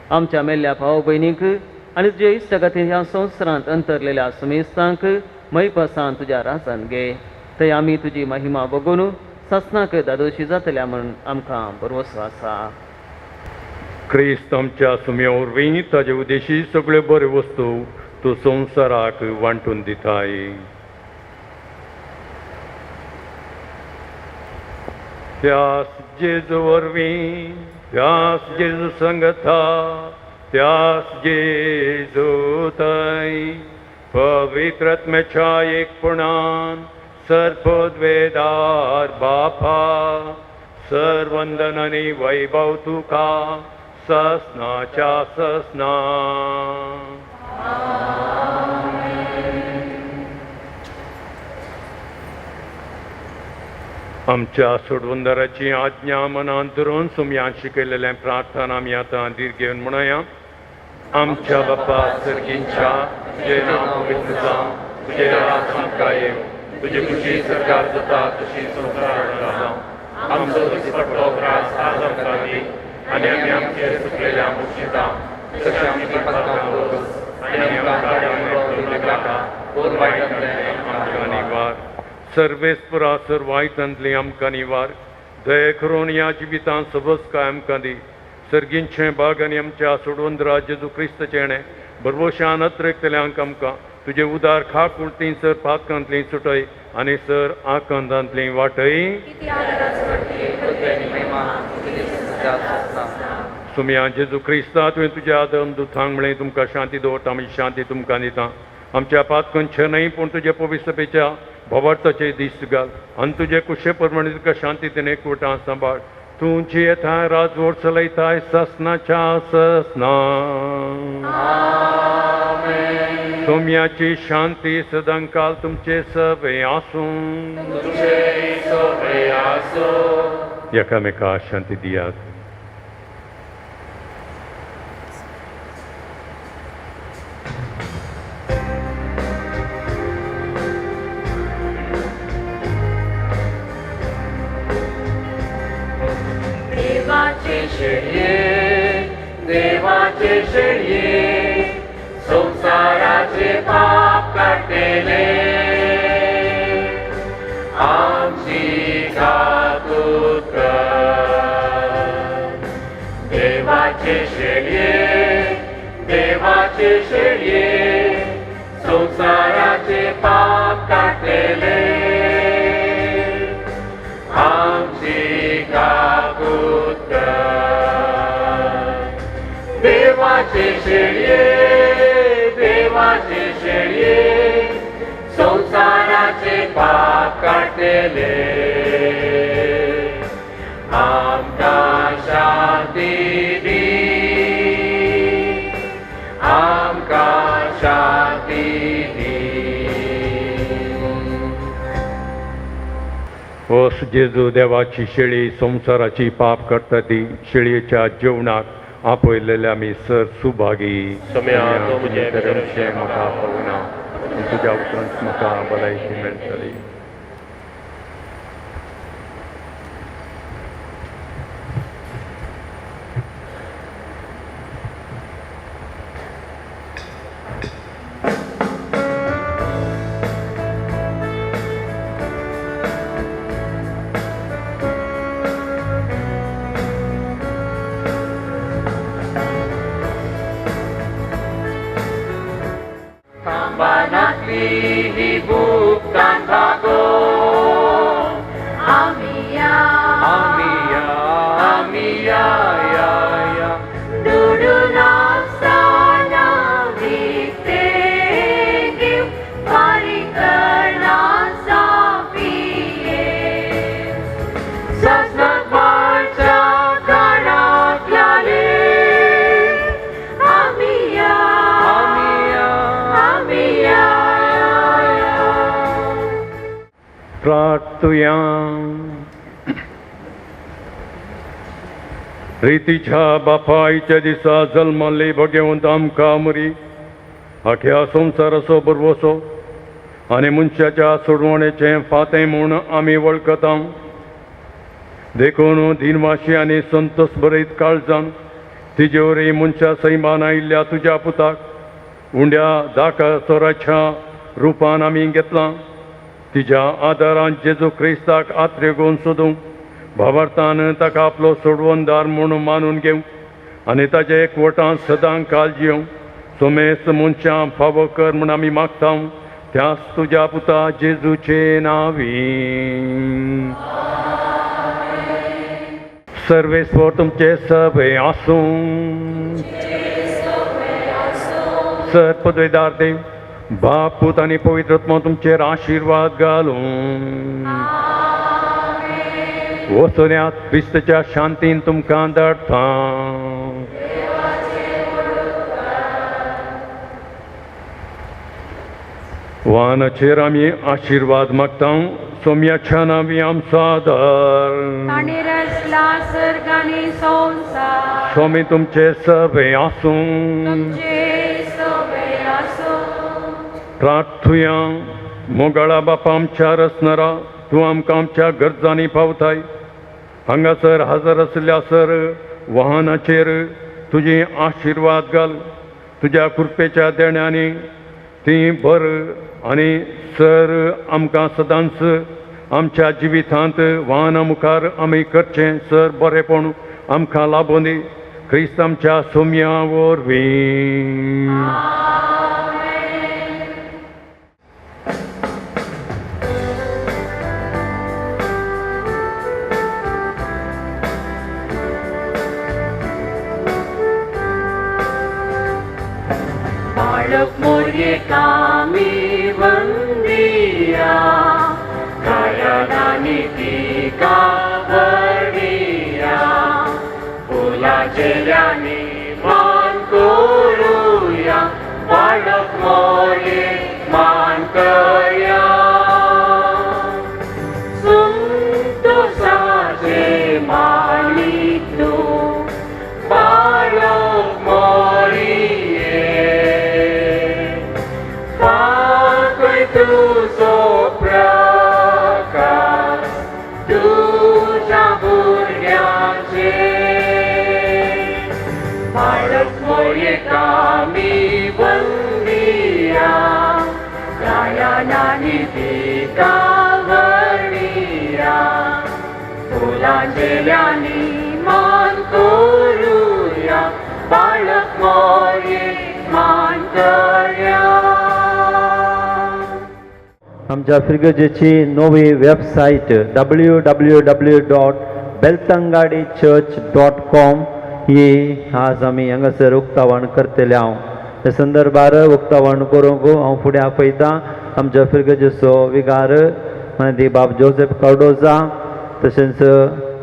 आमच्या मेल्ल्या भाव भयणींक आनी तुजे इश्टागतीन ह्या संवसारांत अंतरलेल्या सुमेस्तांक मैपासान तुज्या राजान घे. थंय आमी तुजी महिमा बगून सासणाक दादोशी जातल्या म्हूण आमकां भरवसो आसा. क्रिस्त आमच्या सुम्या वरवीं ताजे उद्देशी सगळ्यो बऱ्यो वस्तू तूं संवसाराक वांटून दिताय. त्यास जेजू वरवीं, त्यास जेजू संगता, त्यास जेजू थंय पवित्र आत्म्याच्या एकपणान सर्वोद्वेदार बापा सर्वंदन आनी वैभव तुका ससनाच्या ससना. आमच्या सोडवंदराची आज्ञा मनांत धरून सुमयान शिकयलेलें प्रार्थना आमी आतां धीर घेवन म्हणया. आमच्या बापा सर्गींच्या, तुजें नांव पवित्र जावं, तुजें राज आमकां येवं, तुजी खुशी सरकार जाता तशी संवसारांत जावं. आमचो दिसपट्टो ग्रास आज आमकां दी आनी आमी आमचे चुकलेल्या मुक्षिता तशें आमची पातकां करूं आनी आमकां नाका पूण वायटांतलें आमकां निवार. सर्वेस्परा सर वायटांतली आमकां निवार. दया करून ह्या जिवितांत सबस काय आमकां दी. सर्गींचें बाग आनी आमच्या सोडवंदरा जेजू क्रिस्तचें भरवशान अत्रेकतल्यांक आमकां तुजे उदार खाकुर्ती सर पातकांतली सुटय आनी सर आकांतांतली वाटय. सुमया जेजू क्रिस्ता, तुवें तुज्या आदम दुतांक म्हळें तुमकां शांती दवरता, म्हजी शांती तुमकां दिता. आमच्या पातकांचें न्हय पूण तुज्या पवित्र सभेच्या भावार्थाचे दीस घाल आनी तुजे कुशे प्रमाणे तुका शांती दिवन एकवटां सांबाळ. तूं जियेताय राजवट चलयताय ससनाच्या ससना. सोम्याची शांती सदांकाल तुमचे सवे आसूं. एकामेका शांती दियात. शेळये, देवाचे शेळये, संवसाराचे पाप काडटले, आमची काकूत कर. देवाचे शेळये, देवाचे शेळये, संवसाराचे पाप काडटले, आमची काकूत कर. देवाचे शेळये, देवाचे शेळये, संवसाराचे पाप काडटले, आमकां शांती दी, आमकां शांती दी. ओस जेजू देवाची शेळी संवसाराची पाप करता ती शेळयेच्या जेवणाक आपयलेले आमी सर सुभागी. सोम्या, तूं म्हजें भितरचें म्हाका पावना, तुज्या उपरांत म्हाका भलायकी मेळटली. थांबनातली ही भूक तान भागो, आमी या, आमी या, आमी या, या, या. दुडू नासतना विकतें घेव, फारीक करनासा पिये. सासणाक मारच्या कानाक लाले, आमी या, आमी या, आमी या, या. प्रार्थुया. रितीच्या बापायच्या दिसा जल्मल्ली भगवंत आमकां मरी आख्या संवसाराचो बरवसो आनी मनशाच्या सोडवणेचें फातें म्हूण आमी वळखता. देखून दिनवाशी आनी संतोष बरयत काळजान तिजे वरवीं मनशा सैमान आयिल्ल्या तुज्या पुताक उंड्या दाका चोराच्या रुपान आमी घेतलां. तिज्या आदारान जेजू क्रिस्ताक आत्रेगोवन सोदूंक भावार्थान ताका आपलो सोडवणदार म्हूण मानून घेवंक आनी ताजे एकवटान सदां काल जियोवंक सोमेस मनशां फावो कर म्हूण आमी मागता त्याच तुज्या पुता जेजूचे नांवी. सर्वेस्वर तुमचे सभे आसूं. सर पदवेदार देव बाप पूत आनी पवित्र आत्मा तुमचेर आशिर्वाद घालूं. वसोन्यात क्रिस्तच्या शांतीन तुमकां धाडटा. वाहनाचेर आमी आशिर्वाद मागता. सोम्याच्या नांवी आमचो आदार. ताणें रचला सर्ग आनी संवसार, स्वामी तुमचे सभे आसूं. तुमचे सवे आसूं. प्रार्थुया. मोगाळा बापा आमच्या रचणारा, तूं आमकां आमच्या गरजांनी पावताय. हांगासर हजर आशिल्ल्या सर वाहनाचेर तुजी आशिर्वाद घाल. तुज्या कृपेच्या देण्यांनी ती भर आनी सर आमकां सदांच आमच्या जिवितांत वाहना मुखार आमी करचें सर बरेंपण आमकां लाबूं दी. क्रिस्त आमच्या सोम्या वरवीं. बाळक मोरये कामी वंदिया, गायनानी तिका वर्णिया, फुलां झेल्यांनी मान करुया, बाळक मोरये मान करया. संतोषाचे माणिक तूं बाळक मोरये, फांकय तुजो प्रकाश, आमी वंदिया गायनांनी तिका वर्णिया फुलांचेल्यांनी मान करुया बाळक मोरये मान करया. आमच्या फिर्गजेची नवी वेबसायट www.belthangadichurch.com ही आज आमी हांगासर उक्तावण करतले हांव. हे संदर्भार उक्तावण करूंक हांव फुडें आपयतां आमच्या फिर्गजेचो विगार मागीर बाब जोसेफ कार्डोजा, तशेंच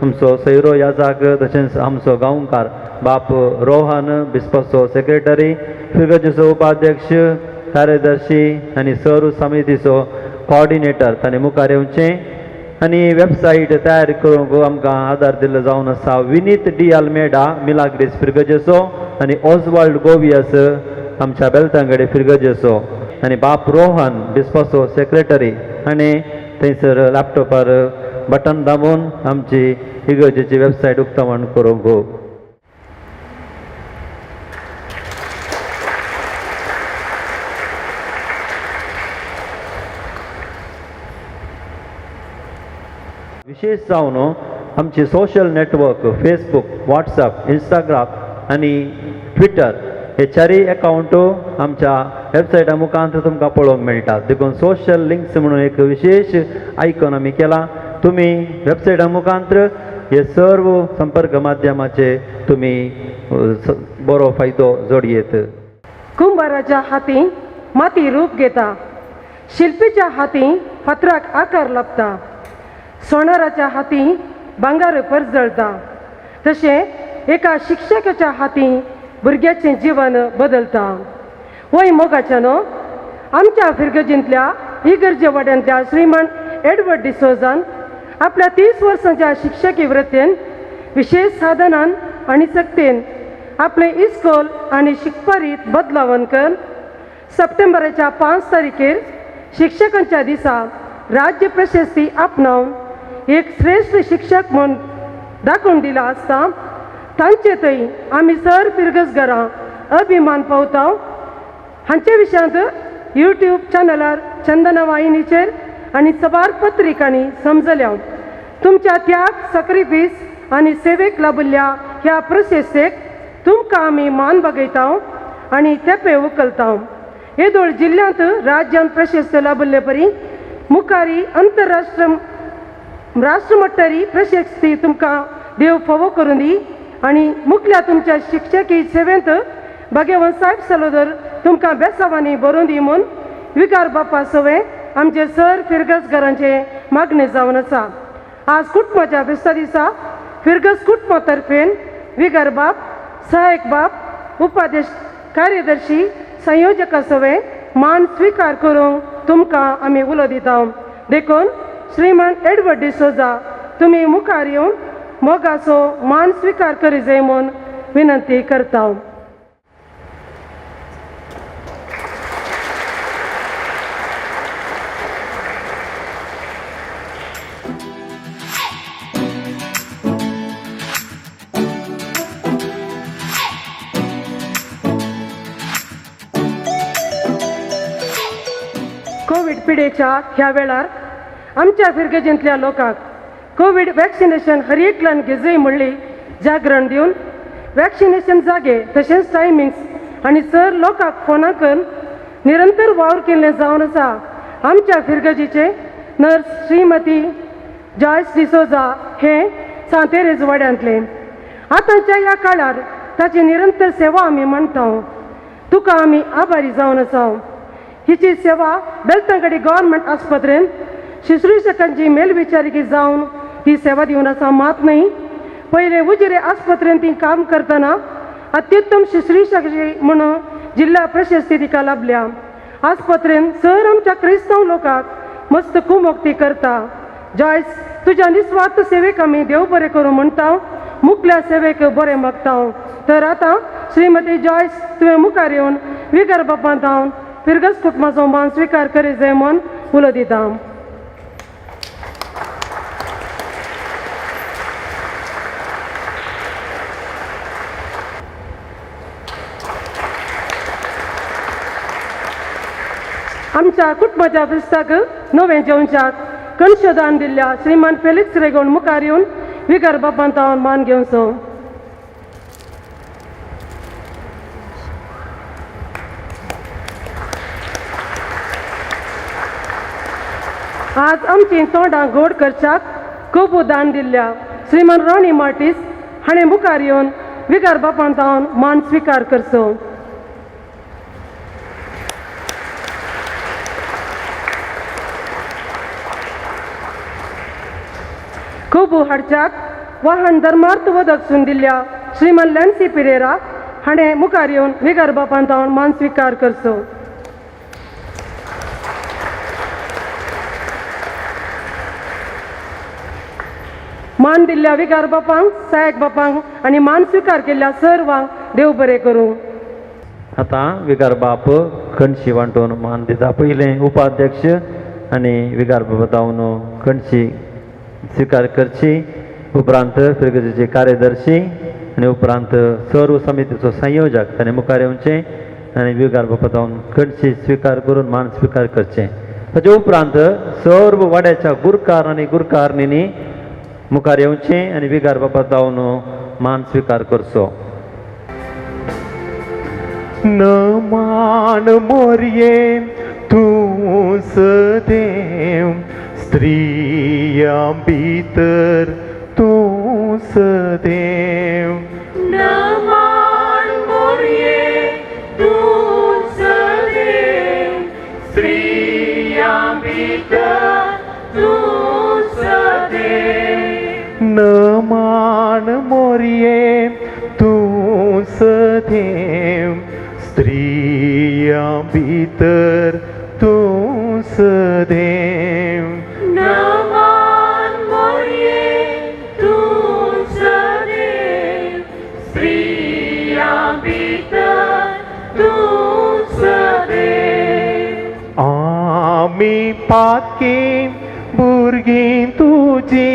आमचो सैरो याजाक, तशेंच आमचो गांवकार बाप रोहन बिस्पाचो सेक्रेटरी, फिर्गजेचो उपाध्यक्ष, कार्यदर्शी आनी सर समितीचो कॉर्डिनेटर ताणें मुखार येवचें आनी वेबसायट तयार करूंक आमकां आदार दिल्लो जावन आसा विनीत डी आल्मेडा मिलाग्रीस फिर्गजेचो आनी ओजवाल्ड गोवियस आमच्या बेलतांगडे फिर्गजेचो आनी बाप रोहन बिस्पाचो सेक्रेटरी आनी थंयसर लॅपटॉपार बटन दामून आमची इगर्जेची वेबसायट उक्तावण करूंक. विशेष जावन आमचे social network Facebook, WhatsApp, Instagram आनी ट्विटर हे चारय एकावंट आमच्या वेबसायटा मुखांत तुमकां पळोवंक मेळटा. देखून सोशल लिंक्स म्हणून एक विशेष आयकॉन आमी केलां. तुमी वेबसायटा मुखांत हे सर्व संपर्क माध्यमाचे तुमी बरो फायदो जोडयेत. कुंभाराच्या हाती माती रूप घेता, शिल्पीच्या हाती फातराक आकार लाबता, सोनाराच्या हाती भांगर परजळता, तशें एका शिक्षकाच्या हाती भुरग्याचें जिवन बदलता. वय मोगाच्या न्हू आमच्या फिर्गजींतल्या इगर्जे वाड्यांतल्या श्रीमान एडवर्ड डिसोजान आपल्या 30 वर्सांच्या शिक्षकी वृत्तेन विशेष साधनान आनी सक्तेन आपलें इस्कोल आनी शिकपारीत बदलावन कर सप्टेंबराच्या 5 तारखेर शिक्षकांच्या दिसा राज्य प्रशस्ती आपणावन एक श्रेष्ठ शिक्षक म्हूण दाखोवन दिला आसता. तांचे थंय आमी सर फिर्गजघरां अभिमान पावता. हांचे विशयांत यूट्यूब चॅनलार चंदना वाहिनीचेर आनी सबार पत्रिकांनी समजल्या. तुमच्या त्याग, सक्रिफीस आनी सेवेक लाभिल्ल्या ह्या प्रशस्तेक तुमकां आमी मान बगयता आनी तेंपे उखलता. येदोळ जिल्ल्यांत राज्यांत प्रशस्त लाभिल्ले परी मुखारी अंतरराष्ट्र राष्ट्रमट्टारी प्रशस्ती तुमकां देव फावो करून दी आनी मुखल्या तुमच्या शिक्षकी सेवेंत भाग्यवंत साहेब सलोदर तुमकां बेसावांनी बरोवन दी म्हूण विकार बापा सवे आमचे सर फिर्गजघरांचे मागणें जावन आसा. आज कुटुंबाच्या फेस्ता दिसा फिर्गज कुटुंबा तर्फेन विगार बाप, सहायक बाप, उपाध्यक्ष, कार्यदर्शी, संयोजका सवे मान स्विकार करूंक तुमकां आमी उलो दिता. देखून श्रीमान एडवर्ड डिसोजा तुमी मुखार येवन मोगाचो मान स्विकार करी जाय म्हूण विनंती करता. कोवीड पिडेच्या ह्या वेळार आमच्या फिर्गजींतल्या लोकांक कोवीड वॅक्सिनेशन हर एकल्यान घेजय म्हणली जागरण दिवन वॅक्सिनेशन जागे तशेंच टायमिंग्स आनी सर लोकांक फोनां करून निरंतर वावर केल्लें जावन आसा. आमच्या फिर्गजीचे नर्स श्रीमती जॉयस डिसोजा हे सांतेरेज वाड्यांतले. आतांच्या ह्या काळार ताची निरंतर सेवा आमी मानता. तुका आमी आभारी जावन आसा. हिची सेवा बेलतंगडी गव्हर्मेंट आस्पत्रेन शुश्रूषकांची मेलविचारिकी जावन ही सेवा दिवन आसा. मात न्हय पयले उजिरे आस्पत्रेन ती काम करतना अत्युत्तम शुश्रूषक म्हणून जिल्हा प्रशस्ती तिका लाभल्या. आस्पत्रेन सर आमच्या क्रिस्तांव लोकांक मस्त कुमोक्ती करता. जॉयस तुज्या निस्वार्थ सेवेक आमी देव बरें करूं म्हणटा, मुखल्या सेवेक बरें मागता. तर आतां श्रीमती जॉयस तुवें मुखार येवन विगर बापांत हांव फिर्गज कुटुंबाचो मान स्विकार करी जाय म्हूण उलो दिता. आमच्या कुटुंबाच्या फेस्ताक नवें जेवच्याक कणशदान दिल्ल्या श्रीमान फेलिक्स रेगोण मुखार येवन विगर बापान तावन मान घेवचो. आज आमची तोंडां गोड करच्याक खूब दान दिल्ल्या श्रीमान रॉनी मार्टीस हाणें मुखार येवन विगर बापान तावन मान स्विकार करचो. कोबू हाडच्याक वाहन धर्मार्थ वदक सून दिल्ल्या श्रीमान लॅन्सी पिरेरा हाणें मुखार येवन विगर बापान तावन मान स्विकार करचो. मान दिल्ल्या विगार बापांक, सायक बापांक आनी मान स्विकार केल्ल्या सर्वांक देव बरें करूं. आतां विगार बाप कणशी वांटून मान दिता. पयलें उपाध्यक्ष आनी विगार बाबा जावन कणशी स्विकार करची, उपरांत फिरगजेचे कार्यदर्शी आनी उपरांत सर्व समितीचो संयोजक ताणें मुखार येवचें आनी विगार बापा जावन कणशी स्विकार करून मान स्विकार करचें. ताचे उपरांत सर्व वाड्याच्या गुरकार आनी गुरकारणींनी मुखार येवचें आनी विगार बापा जावन मान स्विकार करचो. न मान मोरये तूं सदैव, स्त्रियां भितर तूं सदैव. न मान मोरये तूं सदैव, स्त्रियां भितर तूं सदैव. न मान मोरये तूं सदैव, स्त्रियां भितर तूं सदैव. न मान मोरये तूं सदैव, स्त्रियां भितर तूं सदैव. आमी पातकी भुरगीं तुजी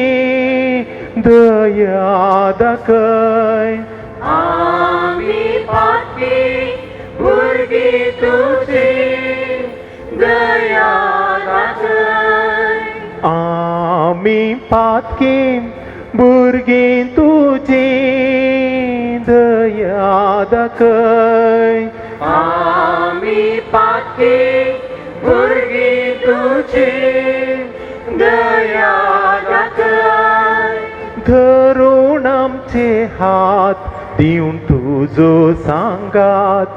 दया दाखय. आमी पातकी भुरगीं तुजी दया दाखय. आमी पातकी भुरगीं तुजी दया दाखय. आमी पातकी भुरगीं तुजी दया दाखय. धरून आमचे हात दिवन तुजो सांगात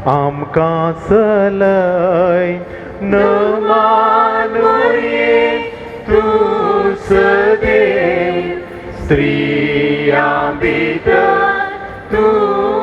आमकां चलय. न मान मोरये तूं सदैव, स्त्रियां भितर तूं